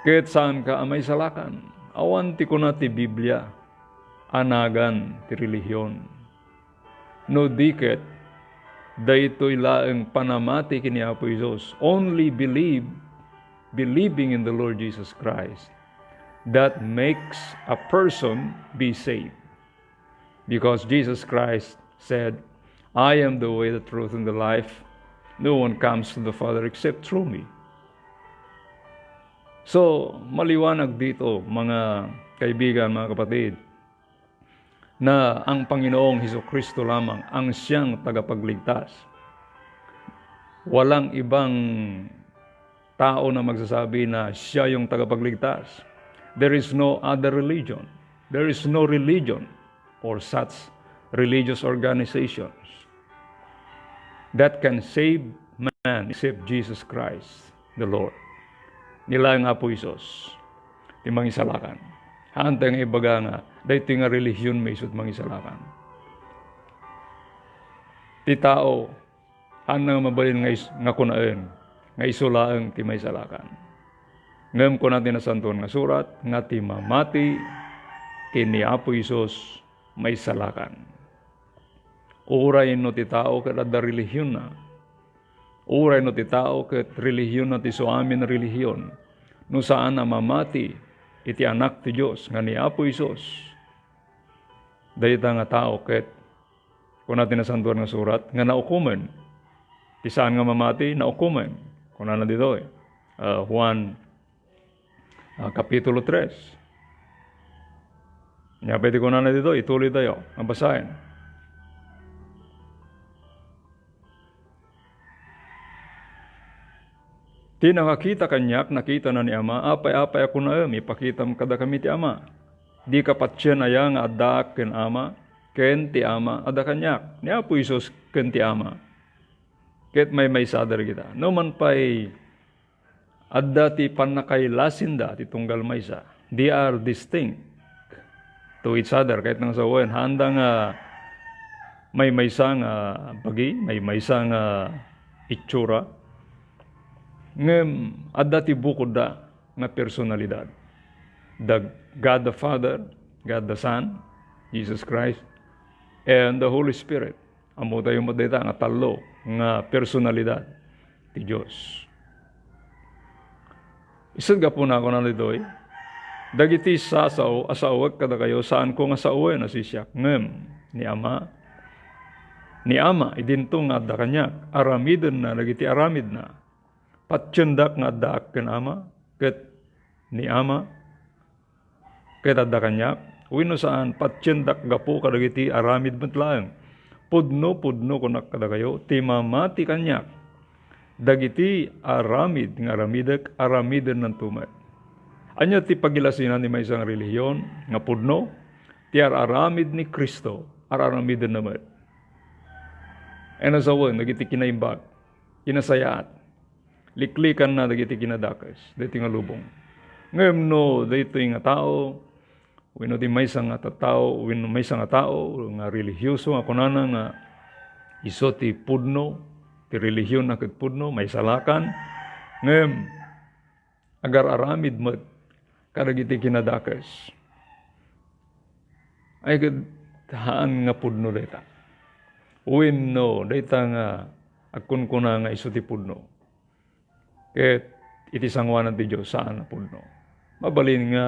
ket saanka a maisalakan, awan ti kuna ti Biblia a nagan ti relihion. No di ket, Daytoy laeng panamati ken ni Apo Jesus. Only believe, believing in the Lord Jesus Christ, that makes a person be saved. Because Jesus Christ said, "I am the way, the truth, and the life. No one comes to the Father except through me." So, maliwanag dito, mga kaibigan, mga kapatid, na ang Panginoong Hesus-Kristo lamang ang siyang tagapagligtas. Walang ibang tao na magsasabi na siya yung tagapagligtas. There is no other religion. There is no religion or such religious organizations that can save man except Jesus Christ the Lord. Ni laeng Apo Jesus ti mangisalakan. Haan tayo nga ibaga nga, daytoy nga relihiyon maisut mangisalakan. Ti tao, haan na nga mabalin nga is-, nga kunaen, nga isu laeng ti maisalakan. Ngem kuna ti Nasantoan nga Surat, nga ti mamati ken ni Apo Jesus maisalakan. Uray no ti tao ket adda relihiyonna. Uray no ti tao ket relihiyonna ti isu amin a relihiyon. No saan a mamati iti Anak ti Dios nga ni Apo Jesus, dayta nga tao ket, kuna ti Nasantoan nga Surat, nga naukomen. Ti saan nga mamati, naukomen. Kunana ditoy, ah, Juan, ah, Kapitulo tres. Nia pay ti kunana ditoy, ituloy tayo. Mabasaen. Ti nakakita kaniak, nakitana ni Ama. Apay-apay a kunaem, ipakitam kadakami ti Ama. Dika patien aya nga addaak ken Ama, ken ti Ama adda kaniak. Ni Apo Jesus ken ti Ama ket maymaysa dagita. No man pay adda ti pannakailasinda ti tunggal maysa. They are distinct to each other. Ket nang sawen, haanda nga maymaysa nga bagi, maymaysa nga itsura. Ngem adda ti bukodda nga personalidad. The God the Father, God the Son, Jesus Christ, and the Holy Spirit. Ammo tayo met dayta nga tallo nga personalidad ti Dios. Isu ti gapuna, kunana ditoy, dagiti sasao a saoek kadakayo, saanko nga saoen a siak, ngem ni Ama, ni Ama idinto nga adda kaniak, aramidenna dagiti aramidna. Patiendak nga addaak ken Ama, ket ni Ama ket adda kaniak, wenno saan, patiendak gapu kadagiti aramid met laeng. Pudno, pudno, kunak kadakayo, ti mamati kaniak, dagiti aramid nga aramidek, aramidennanto met. Ania ti pagilasinan ti maysa nga relihiyon nga pudno? Ti ar-aramid ni Cristo, ar-aramidenna met. Ay nasawen dagiti kinaimbag, kinasayaat, liklikanna dagiti kinadakes daytoy nga lubong. Ngem no daytoy nga tao, wenno ti maysa nga tattao, wenno maysa nga tao nga relihioso nga kunana nga isu ti pudno, ti relihiyon a ket pudno, maisalakan, ngem agar-aramid met kadagiti kinadakes. Ay, ket haan nga pudno dayta. Wenno, dayta nga agkunkuna nga isu ti pudno. Ket iti sangoanan ti Dios, saan a pudno. Mabalin nga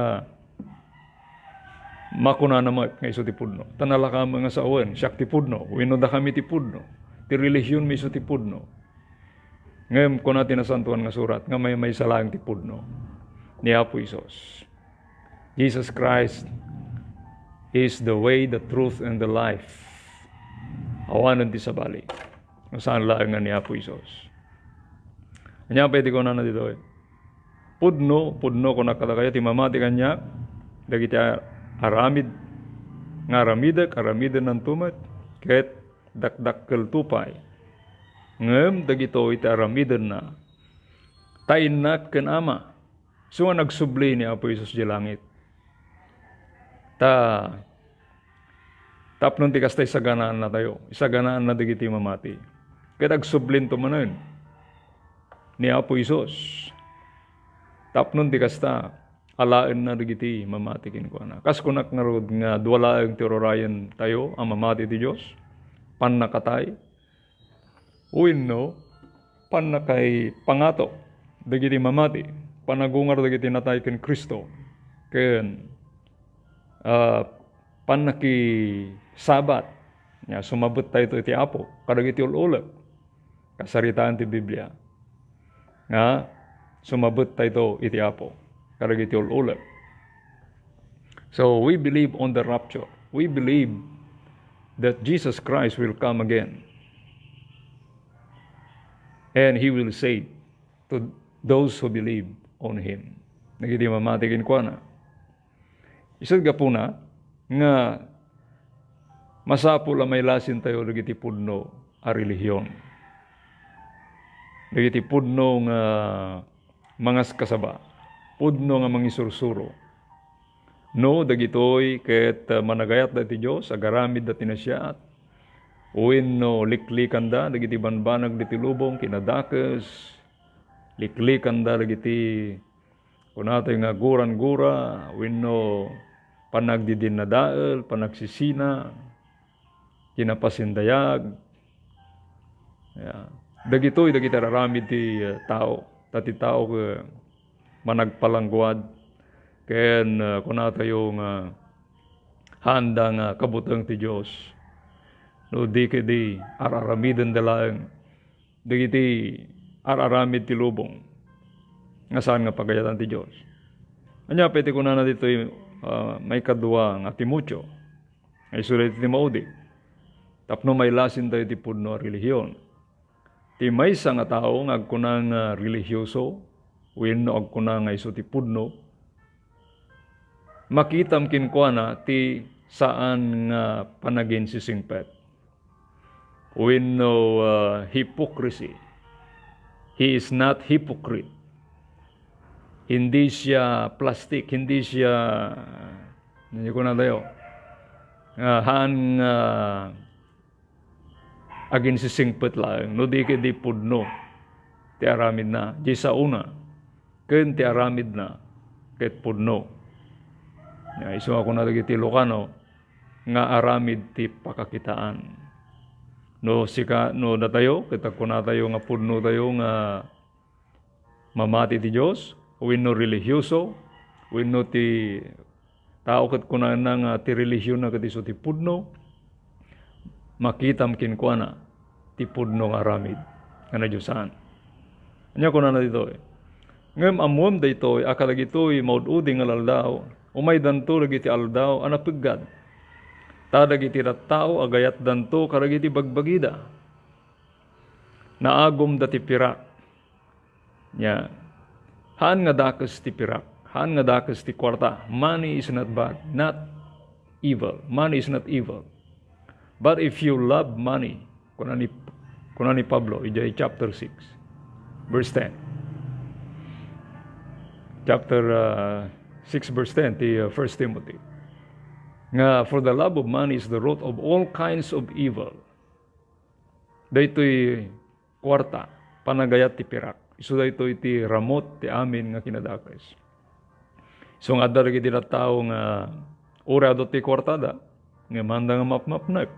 makunana met nga isu ti pudno. Ta nalaka met nga sawen, siak ti pudno, wenno dakami ti pudno, ti relihiyon mi isu ti pudno. Ngem kuna ti Nasantoan nga Surat nga maymaysa laeng ti pudno ni Apo Jesus. Jesus Christ is the way, the truth, and the life. Awanen ti sabali no saan laeng nga ni Apo Jesus. Ania pay ti kunana ditoy? Pudno, pudno, kunak kadakayo, ti mamati kaniak, dagiti a-, aramid nga aramidek, aramidennanto met, ket dakdakkelto pay. Ngem dagitoy ti aramidenna, ta innak ken Ama. Isu nga nagsubli ni Apo Jesus idiay langit. Ta tapno ti kasta, isaganaannatayo, isaganaanna dagiti mamati. Ket agsublinto manen ni Apo Jesus. Tapno ti kasta, alaenna dagiti mamati kenkuana. Kas kunak ngarud nga dua laeng ti ururayentayo a mamati iti Dios, pannakatay, Wenno, pannakaipangato dagiti mamati, panagungar dagiti natay ken Cristo, ken, ah, pannakisabat, nga sumabet tayo iti Apo kadagiti ul-ulep. Kasaritaan ti Biblia nga sumabet tayo iti Apo kadagiti ul-ulep. So we believe on the rapture. We believe that Jesus Christ will come again. And he will say to those who believe on him. Dagiti mamati kenkuana. Isu gapuna nga masapul a mailasin tayo dagiti pudno a relihion. Dagiti pudno nga mangaskasaba, pudno nga mangisursuro. No, dagitoy ket, ah, managayatda iti Dios, agaramidda ti nasayaat, wenno liklikanda dagiti banbanag diti lubong, kinadakes, liklikanda dagiti, kunatayo nga, gurangura, wenno panagdidinnadael, panagsisina, kinapasindayag. Ya. Dagitoy dagiti ar-aramid ti, eh, tao. Ta ti tao, eh, managpalangguad ken, eh, kunatayo nga haanda nga kabuteng ti Dios. No di ketdi ar-aramidenda laeng dagiti ar-aramid ti lubong nga saan nga pagayatan ti Dios. Ania pay ti kunana ditoy, ah, maikadua nga Timoteo? Nga isu daytoy ti maudi tapno mailasin tayo ti pudno a relihion. Ti maysa nga tao nga agkuna nga relihioso wenno agkuna nga isu ti pudno, makitam kenkuana ti saan nga panaginsisingpet wenno, ah, hypocrisy. He is not hypocrite. Hindi siya plastic, hindi siya, ano kunatayo? Ah, haan nga aginsisingpet laeng, no di ketdi pudno ti aramidna. Di saona, ken ti aramidna ket pudno. Ya, isu a kuna dagiti Ilocano nga aramid ti pakakitaan. No sika, no datayo, ket agkunatayo nga pudno tayo nga mamati ti Dios, wenno relihioso, wenno ti tao ket kunana nga ti relihionna ket isu ti pudno, makitam kenkuana ti pudno nga aramid nga nadiosan. Ania kunana ditoy? Ngem ammoem daytoy a kadagitoy maud-udi nga aldaw, umaydanto dagiti aldaw a napeggad. Ta dagiti tattao agayatdanto kadagiti bagbagida. Naagumda ti pirak. Nia, haan nga dakes ti pirak, haan nga dakes ti kuarta. Money is not bad, not evil. Money is not evil. But if you love money, kuna ni, kuna ni Pablo idiay chapter six, verse ten. Chapter, uh, six, verse ten, ti, uh, First Timothy. Nga, "For the love of money is the root of all kinds of evil." Daytoy kuarta, panagayat ti pirak. Isu daytoy ti ramut ti amin nga kinadakes. Isu nga adda dagiti tattao nga uray adu ti kuartada, ngem haanda nga mapmapnek.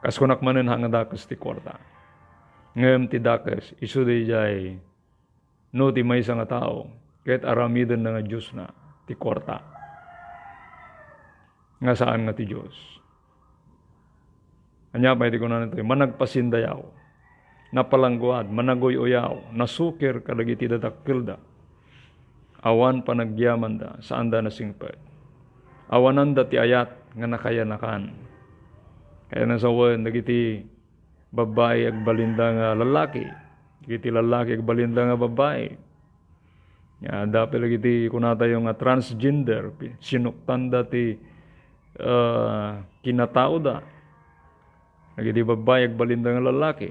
Kas kunak manen, haan nga dakes ti kuarta. Ngem ti dakes, isu daydiay no ti maysa nga tao ket aramidenna nga diosna ti kuarta, nga saan nga ti Dios. Ania pay ti kunana ditoy? Managpasindayaw, napalangguad, managuy-uyaw, nasukir kadagiti dadakkelda. Awan panagyamanda, saanda nasingpet. Awananda ti ayat nga nakayanakan. Kayatna sawen dagiti babbai agbalinda nga lallaki, dagiti lallaki agbalinda nga babbai. Nia, adda pay dagiti kunatayo nga transgender, pi-, sinuktanda ti, ah, kinataoda. Dagiti babbai agbalinda nga lallaki.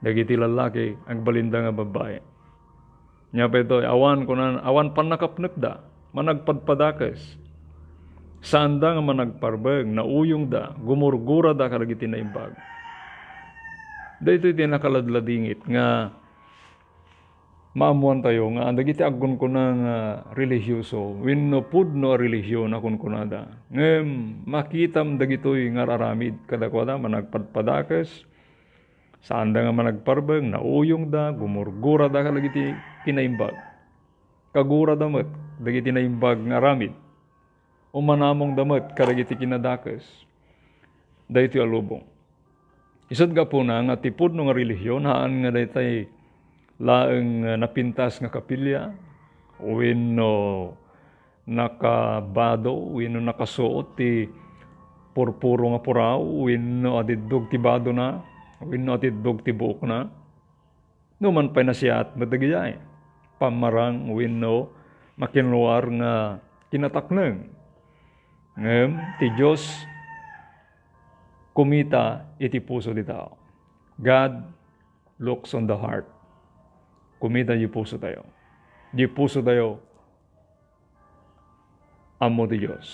Dagiti lallaki agbalinda nga babbai. Nia pay ditoy, awan, kunan, awan pannakapnekda, managpadpadakes. Saanda nga managparbeng, nauyongda, gumurgurada kadagiti naimbag. Daytoy ti nakaladladingit nga maammoantayo nga dagiti agkunkuna nga relihioso wenno pudno a relihion a kunkunada. Ngem makitam dagitoy nga ar-aramid kadakuada, managpadpadakes, Saanda nga managparbeng, nauyongda, gumurgurada kadagiti kinaimbag. Kagurada met dagiti naimbag nga aramid. Umanamongda met kadagiti kinadakes daytoy a lubong. Isut' gapuna nga ti pudno nga relihion, haan nga daytay laeng nga napintas nga kapilya, wenno nakabado, wenno nakasuot ti purpuro nga puraw, wenno adiddog ti badona, wenno adiddog ti buokna. Numan pay nasiat met dagijay pammarang wenno makinruar nga kinatakneng. Ngem ti Dios kumita iti puso ti tao. God looks on the heart. Kumita di puso tayo. Di puso tayo, ammo ti Dios.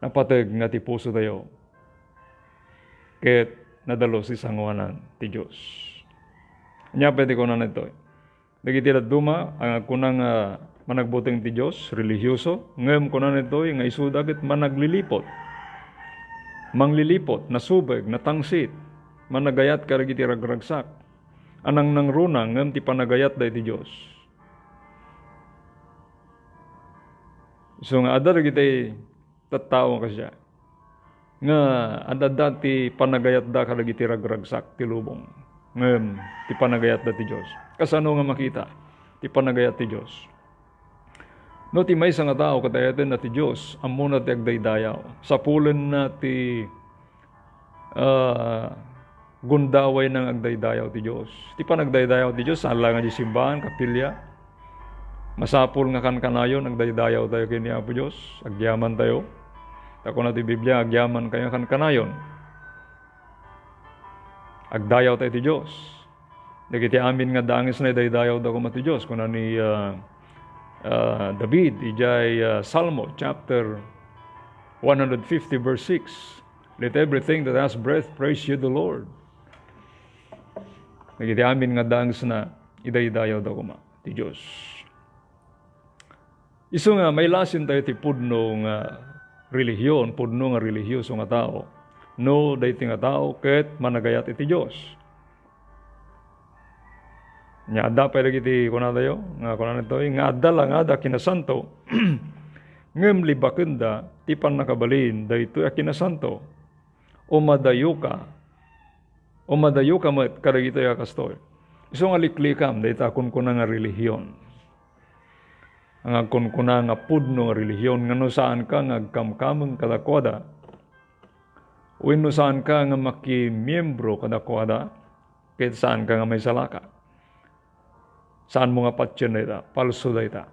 Napateg nga ti puso tayo ket nadalus ti sangoanan ti Dios. Ania pay ti kunana ditoy? Dagiti dadduma, ah, kuna nga managbuteng ti Dios, relihioso, ngem kunana ditoy nga isuda ket managliliput. Mangliliput, nasubeg, natangsit, managayat kadagiti ragragsak. Anangnangruna ngem ti panagayatda iti Dios. Isu nga adda dagiti tattao nga kasdiay nga ad-adda ti panagayatda kadagiti ragragsak ti lubong, ngem ti panagayatda ti Dios. Kasano nga makita ti panagayat ti Dios? No ti maysa nga tao ket ayatenna ti Dios, ammona ti agdaydayaw. Sapulenna ti ah, gundawayna nga agdaydayaw ti Dios. Ti panagdaydayaw ti Dios, saan la nga di simbahan, kapilya. Masapul nga kankanayon, agdaydayaw tayo ken ni Apo Dios, agyaman tayo. Ta kuna ti Biblia, agyaman kayo kankanayon. Agdayaw tayo ti Dios. Dagiti amin nga dangesna, idaydayawda koma ti Dios. Kuna ni, ah, ah, David, idiay, ah, Salmo chapter one hundred fifty, verse six, "Let everything that has breath praise ye the Lord." Dagiti amin nga dangesna, idaydayawda koma ti Dios. Isu nga mailasin tayo ti pudno nga relihiyon, pudno nga relihioso nga tao, no daytoy nga tao ket managayat iti Dios. Nya, adda pay dagiti kunatayo, nga kunana ditoy, nga adda la nga adda kinasanto, ngem libakenda ti pannakabalin daytoy a kinasanto. Umadayoka, umadayoka met kadagitoy a kastoy. Isu nga liklikam dayta a kunkuna nga relihiyon. Nga agkunkuna nga pudno nga relihiyon, nga no saanka nga agkamkameng kadakuada, wenno saanka nga makimiembro kadakuada, ket saanka nga maisalaka. Saanmo nga patien dayta, palso dayta.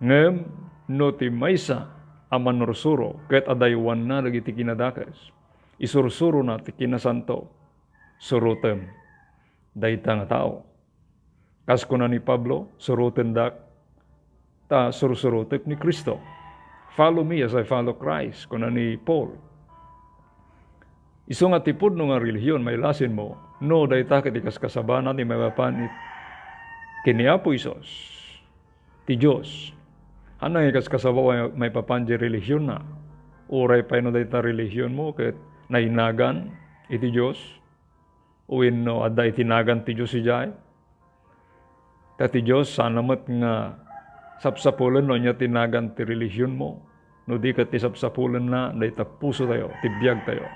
Ngem no ti maysa a mannursuro ket adaywanna dagiti kinadakes, isursurona ti kinasanto, surotem dayta nga tao. Kas kuna ni Pablo, "Surotendak, ta sursurotek ni Cristo." "Follow me as I follow Christ," kuna ni Paul. Isu nga ti pudno nga relihiyon, mailasinmo, no dayta ket ikaskasabana ti maipapan it-, ken ni Apo Jesus, ti Dios. Haan nga ikaskasaba maipapan ti relihiyonna. Uray pay no dayta relihiyonmo ket nainagan iti Dios, wenno adda iti nagan ti Dios idiay. Ta ti Dios, saanna met nga sapsapulen no ania ti nagan ti relihiyonmo, no di ket ti sapsapulenna dayta pusotayo, ti biagtayo.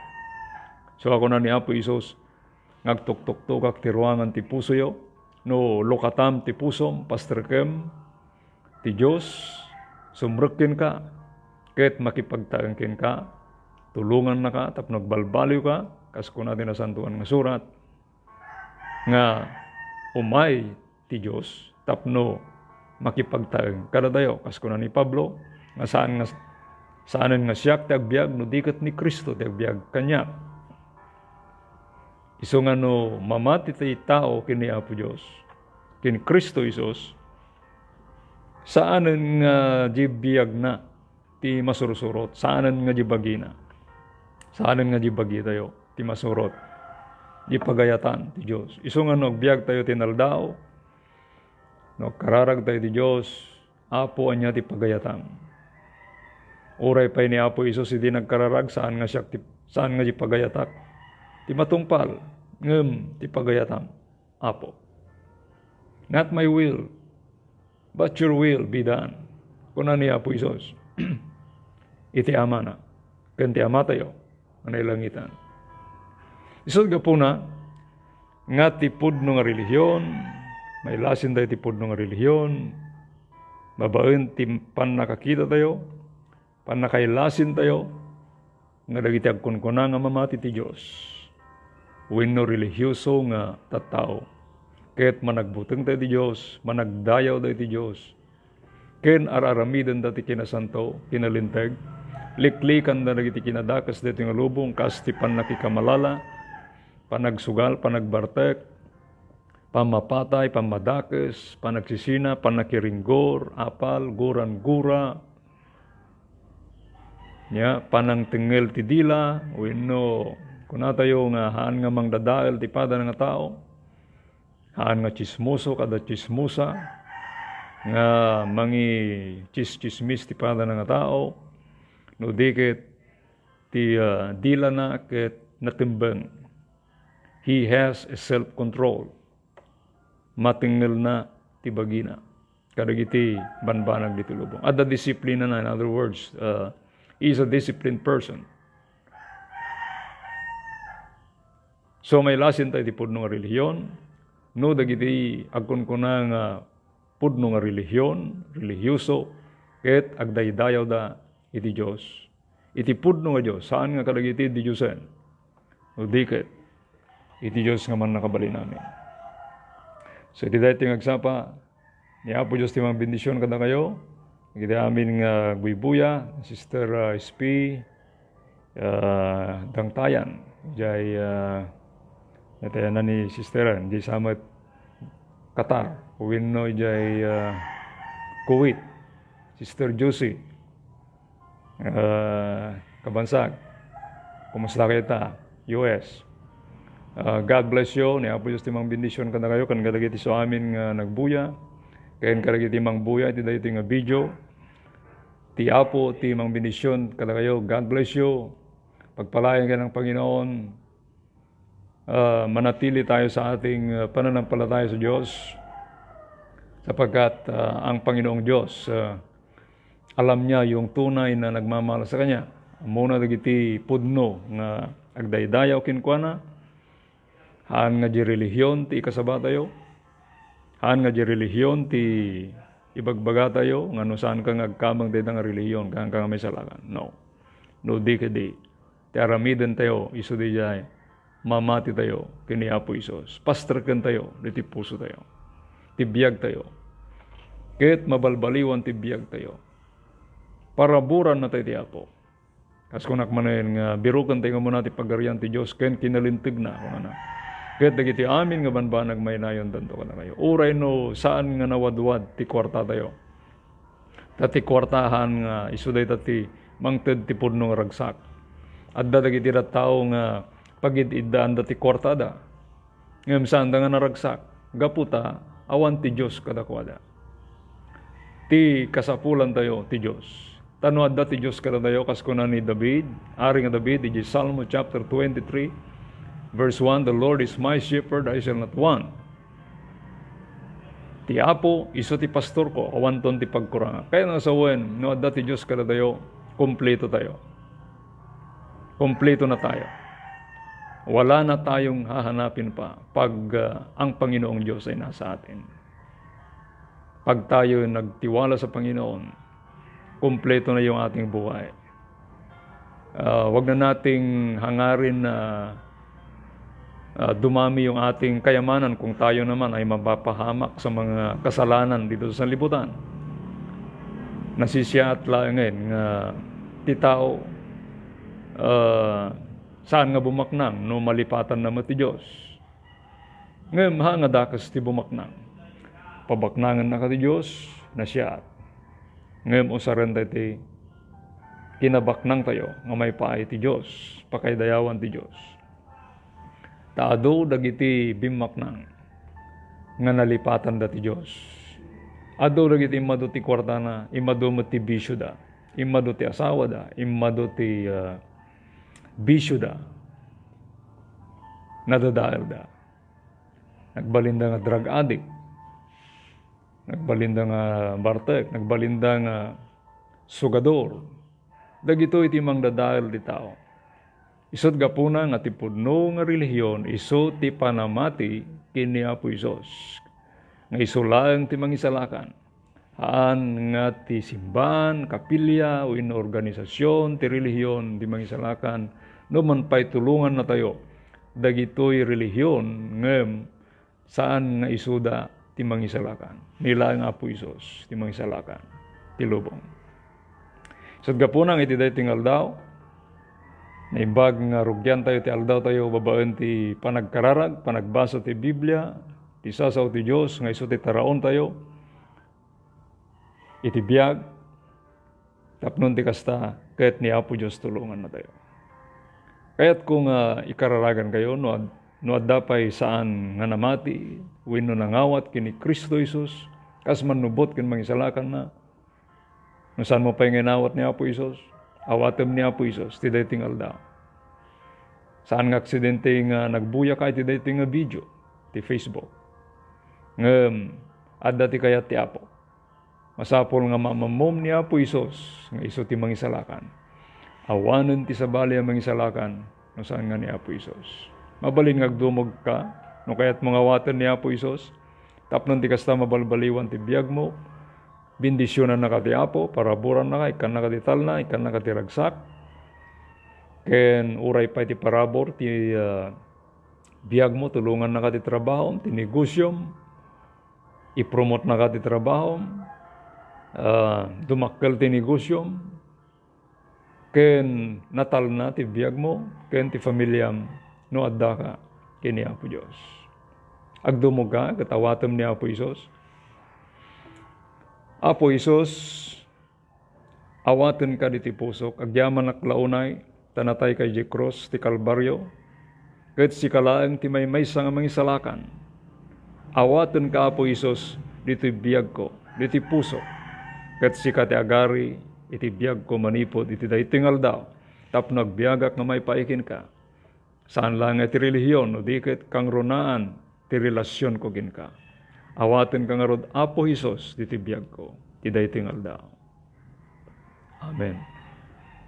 So, kuna ni Apo Jesus, nga agtuktuktokak ti ruangan ti pusoyo, no lukatam ti pusom, pasterkem, ti Dios sumrek kenka ket makipagtaeng kenka, tulongannaka tapno agbalbaliwka, kas kuna ti Nasantoan nga Surat, nga umay ti Dios tapno makipagtaeng kadatayo, kas kuna ni Pablo, nga saan nga, saanen nga siak ti agbiag no di ket ni Cristo ti agbiag kaniak. Isu nga no mamati ti tao ken ni Apo Dios, ken Cristo Jesus, saanen nga di biagna ti masursurot, saanen nga di bagina. Saanen nga di bagitayo ti masurot, di pagayatan ti Dios. Isu nga no agbiagtayo ti naldaw, no agkararagtayo ti Dios, "Apo, ania ti pagayatam?" Uray pay ni Apo Jesus idi nagkararag, "Saan nga siak ti, saan nga di pagayatak?" ti matungpal, ngem ti pagayatam, Apo. Not my will, but your will be done, kuna ni Apo Jesus iti Amana, ken ti Amatayo nga nailangitan. Isut' gapuna nga ti pudno nga relihiyon, mailasin tayo ti pudno nga relihiyon, babaen ti pannakakitatayo, pannakailasintayo nga dagiti agkunkuna nga mamati ti Dios wenno relihioso nga tattao, ket managbutengtayo ti Dios, managdayawda iti Dios, ken ar-aramidenda ti kinasanto, kinalinteg, liklikanda dagiti kinadakes daytoy nga lubong, kas ti pannakikamalala, panagsugal, panagbartek, pammapatay, pammadakes, panagsisina, pannakiringgor, apal, guran-gura, nia, panangtengngel ti dila, wenno kunatayo nga haan nga mangdadael ti padana nga tao, haan nga tsismoso kada tsismosa, nga mangitsistsismis ti padana nga tao, no di ket ti, ah, dilana ket natembeng. He has a self-control. Matengngelna ti bagina kadagiti banbanag ditoy lubong. Adda disiplinana, in other words, uh, he is a disciplined person. So, mailasintayo ti pudno nga relihiyon, no dagiti agkunkuna nga pudno nga relihiyon, relihioso, ket agdaydayawda iti Dios. Iti pudno nga Dios, saan nga kadagiti didiosen, no di ket iti Dios nga Mannakabalin-amin. So, iti daytoy nga agsapa, ni Apo Dios ti mangbendision kadakayo, iti amin nga agbuybuya, Sister, ah, S P, ah, Dangtayan, jay, ah, natayanan ni Sister Ann, jay sa met Qatar, wenno jay, ah, Kuwait, Sister Josie, ah, kabansag, kumusta kayo ta? U S. Ah, God bless you. Ni Apo Dios ti mangbendision kadakayo, ken kadagiti so amin nga nagbuya, ken kadagiti mangbuya iti daytoy nga video. Ti Apo ti mangbendision kadakayo. God bless you. Pagpalayan kayo ng Panginoon. Ah, manatili tayo sa ating, ah, pananampalataya sa Diyos, sapagkat, ah, ang Panginoong Diyos, ah, alam niya yung tunay na nagmamahal sa Kanya. Ammona dagiti pudno nga agdaydayaw kenkuana, haan nga di relihiyon ti ikasaba tayo, haan nga di relihiyon ti ibagbaga tayo, nga no saan ka nga agkameng dayta nga relihiyon, haan ka nga maisalakan. No. No, di kadi. Ti aramiden tayo, isu diay mamati tayo ken ni Apo Jesus. Pastreken tayo diti puso tayo, ti biag tayo, ket mabalbaliwan ti biag tayo. Paraburan na tayo ti Apo. Kas kunak manen nga biruken tayo nga muna ti pagarian ti Dios ken kinalintegna, kunana. Ket dagiti amin nga banbanag mainayon danto kadakayo. Uray no saan nga nawadwad ti kuarta tayo. Ta ti kuarta haan nga isu dayta ti mangted ti pudno nga ragsak. Adda dagiti tattao nga pagid-iddaanda ti kuartada. Ngem saanda nga naragsak, gapu ta awan ti Dios kadakuada. Ti kasapulantayo ti Dios. Ta no adda ti Dios kadatayo, kas kuna ni David, Ari nga David, iti Salmo chapter twenty-three, verse one, "The Lord is my shepherd, I shall not want." Ti Apo, isu ti pastorko, awanton ti pagkurangak. Kaya nga sawen, no adda ti Dios kadatayo, kompleto tayo. Kompleto na tayo. Wala na tayong hahanapin pa pag, ah, ang Panginoong Diyos ay nasa atin. Pag tayo nagtiwala sa Panginoon, kompleto na yung ating buhay. Ah, wag na nating hangarin na, ah, dumami yung ating kayamanan kung tayo naman ay mapapahamak sa mga kasalanan dito sa sanlibutan. Nasisiyaat laengen nga ti tao, ah, saan nga bumaknang no malipatan na met ti Dios. Ngem haan nga dakes ti bumaknang. Pabaknangen na ka ti Dios, nasiaat. Ngem usaren ta iti kinabaknang tayo nga maipaay ti Dios, pakaidayawan ti Dios. Ta adu dagiti bimmaknang nga nalipatan da ti Dios. Adu dagiti immadu ti kuartana, immadu met ti bisio da, immadu ti asawa da, immadu ti, ah, bisio da. Nadadaelda. Nagbalinda nga drug addict. Nagbalinda nga bartek. Nagbalinda nga sugador. Dagitoy ti mangdadael ti tao. Isut' gapuna nga ti pudno nga relihiyon isu ti panamati ken ni Apo Jesus. Nga isu laeng ti mangisalakan. Haan nga ti simbahan, kapilya, wenno organisasion ti relihiyon ti mangisalakan no man pay tulongannatayo dagitoy relihiyon ngem saan nga isuda ti mangisalakan. Ni laeng Apo Jesus ti mangisalakan ti lubong. Isut' gapuna nga iti daytoy nga aldaw, naimbag nga rugiantayo ti aldawtayo babaen ti panagkararag, panagbasa ti Biblia, ti sasao ti Dios nga isu ti taraontayo iti biag, tapno ti kasta, ket ni Apo Dios tulongannatayo. Kayatko nga ikararagankayo no ad-, no adda pay saan nga namati wenno nangawat ken ni Cristo Jesus, kas mannubot ken mangisalakanna. No saanmo pay nga inawat ni Apo Jesus, awatem ni Apo Jesus ti daytoy nga aldaw. Saan nga aksidente nga nagbuyaka iti daytoy nga video ti Facebook. Ngem adda ti kayat ti Apo. Masapul nga mamammom ni Apo Jesus nga isu ti mangisalakan. Awanen ti sabali a mangisalakan no saan nga ni Apo Jesus. Mabalin nga agdumogka no kayatmo nga awaten ni Apo Jesus. Tapno ti kasta, mabalbaliwan ti biagmo. Bendisionannaka ti Apo, paraburannaka, ikkannaka ti talna, ikkannaka ti ragsak. Ken uray pay ti parabur ti, ah, biagmo, tulongannaka ti trabahom, ti negosyom, ipromotnaka ti trabahom, ah, dumakkel ti negosyom, ken natalna ti biagmo ken ti familiam no addaka ken ni Apo Dios. Agdumogka ket awatem ni Apo Jesus. Apo Jesus, awatenka ditoy pusok. Agyamanak la unay ta natayka idiay krus ti Kalbario, ket sika laeng ti maymaysa nga mangisalakan. Awatenka, Apo Jesus, ditoy biagko, ditoy pusok, ket sika ti agari iti biagko manipud iti daytoy nga aldaw, tapno agbiagak nga maipaay kenka. Saan laeng nga iti relihiyon, no di ket kangrunaan ti relasionko kenka. Awatenka ngarud, Apo Jesus, ditoy biagko, ti daytoy nga aldaw. Amen.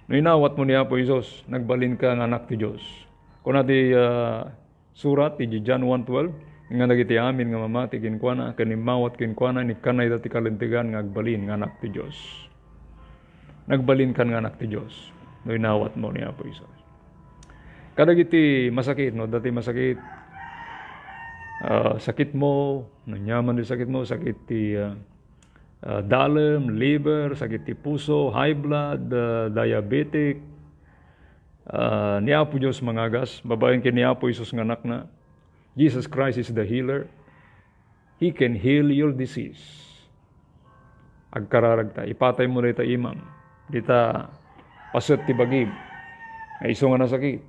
No inawatmo ni Apo Jesus, nagbalinka nga anak ti Dios. Kuna ti, ah, surat, iti John one twelve, nga dagiti amin nga mamati kenkuana, ken immawat kenkuana, inikkannada ti kalintegan nga agbalin nga anak ti Dios. Nagbalinkan nga anak ti Dios, no inawatmo ni Apo Jesus. Kadagiti masakit, no, adda ti masakit, ah, sakitmo, no, aniaman ti sakitmo, sakit ti, ah, ah, dalem, liver, sakit ti puso, high blood, ah, diabetic, ah, ni Apo Dios mangagas, babaen ken ni Apo Jesus nga anakna. Jesus Christ is the healer. He can heal your disease. Agkararagta, ipataymo dayta imam. Dita paset ti bagim nga isu nga nasakit.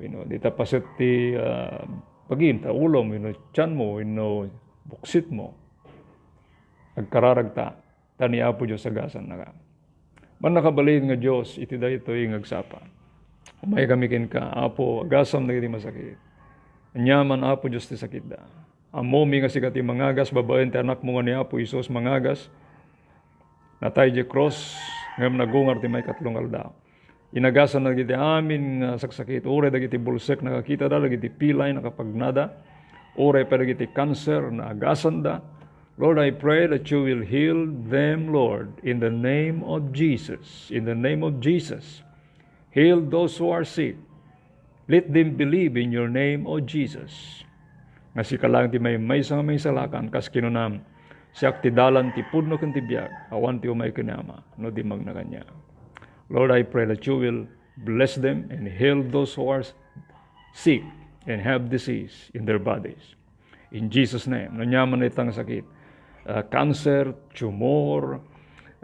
Wenno, dita paset ti, ah, bagim, ta ulom, wenno tianmo, wenno buksitmo. Agkararagta, ta ni Apo Dios agasannaka. Mannakabalin nga Dios iti daytoy nga agsapa. Umaykami kenka, Apo, agasam dagiti masakit. Aniaman, Apo Dios, ti sakitda. Ammomi nga sika ti mangagas babaen ti anakmo nga ni Apo Jesus mangagas. Natay idiay krus, ngem nagungar ti maikatlo nga aldaw. Inagasan dagiti amin nga saksakit, uray dagiti bulsek nakakitada, dagiti pilay nakapagnada, uray pay dagiti cancer naagasanda. Lord, I pray that you will heal them, Lord, in the name of Jesus. In the name of Jesus. Heal those who are sick. Let them believe in your name, O Jesus. Nga sika laeng ti maymaysa nga mangisalakan, kas kinunam, "Siak ti dalan, ti pudno, ken ti biag. Awan ti umay ken Ama, no di magna kaniak." Lord, I pray that you will bless them and heal those who are sick and have disease in their bodies. In Jesus' name, no aniaman dayta nga sakit, uh, cancer, tumor,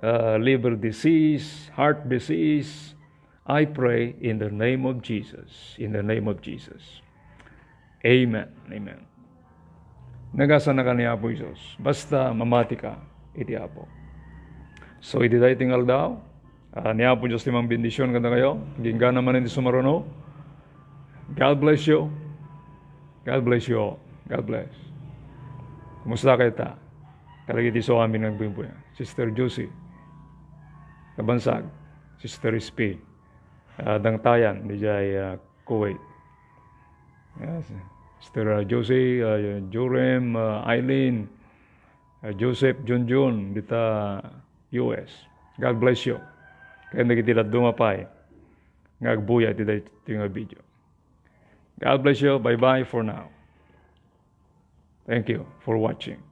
uh, liver disease, heart disease, I pray in the name of Jesus, in the name of Jesus. Amen. Amen. Nagasannaka ni Apo Jesus. Basta mamati ka iti Apo. So, iti daytoy nga aldaw, ah, ni Apo Dios ti mangbendision kadakayo. Ginggana manen ti sumaruno. God bless you. God bless you all. God bless. Kumusta kayo ta? Kadagiti isu amin nga agbuybuya. Sister Josie Kabansag, Sister Speed, ah, Dangtayan, diay, ah, Kuwait. Yes. Sister, ah, Josie, ah, Jurem, ah, Eileen, ah, Joseph, Junjun, dita U S. God bless you. Ken dagiti dadduma pay nga agbuya iti daytoy nga video. God bless you. Bye-bye for now. Thank you for watching.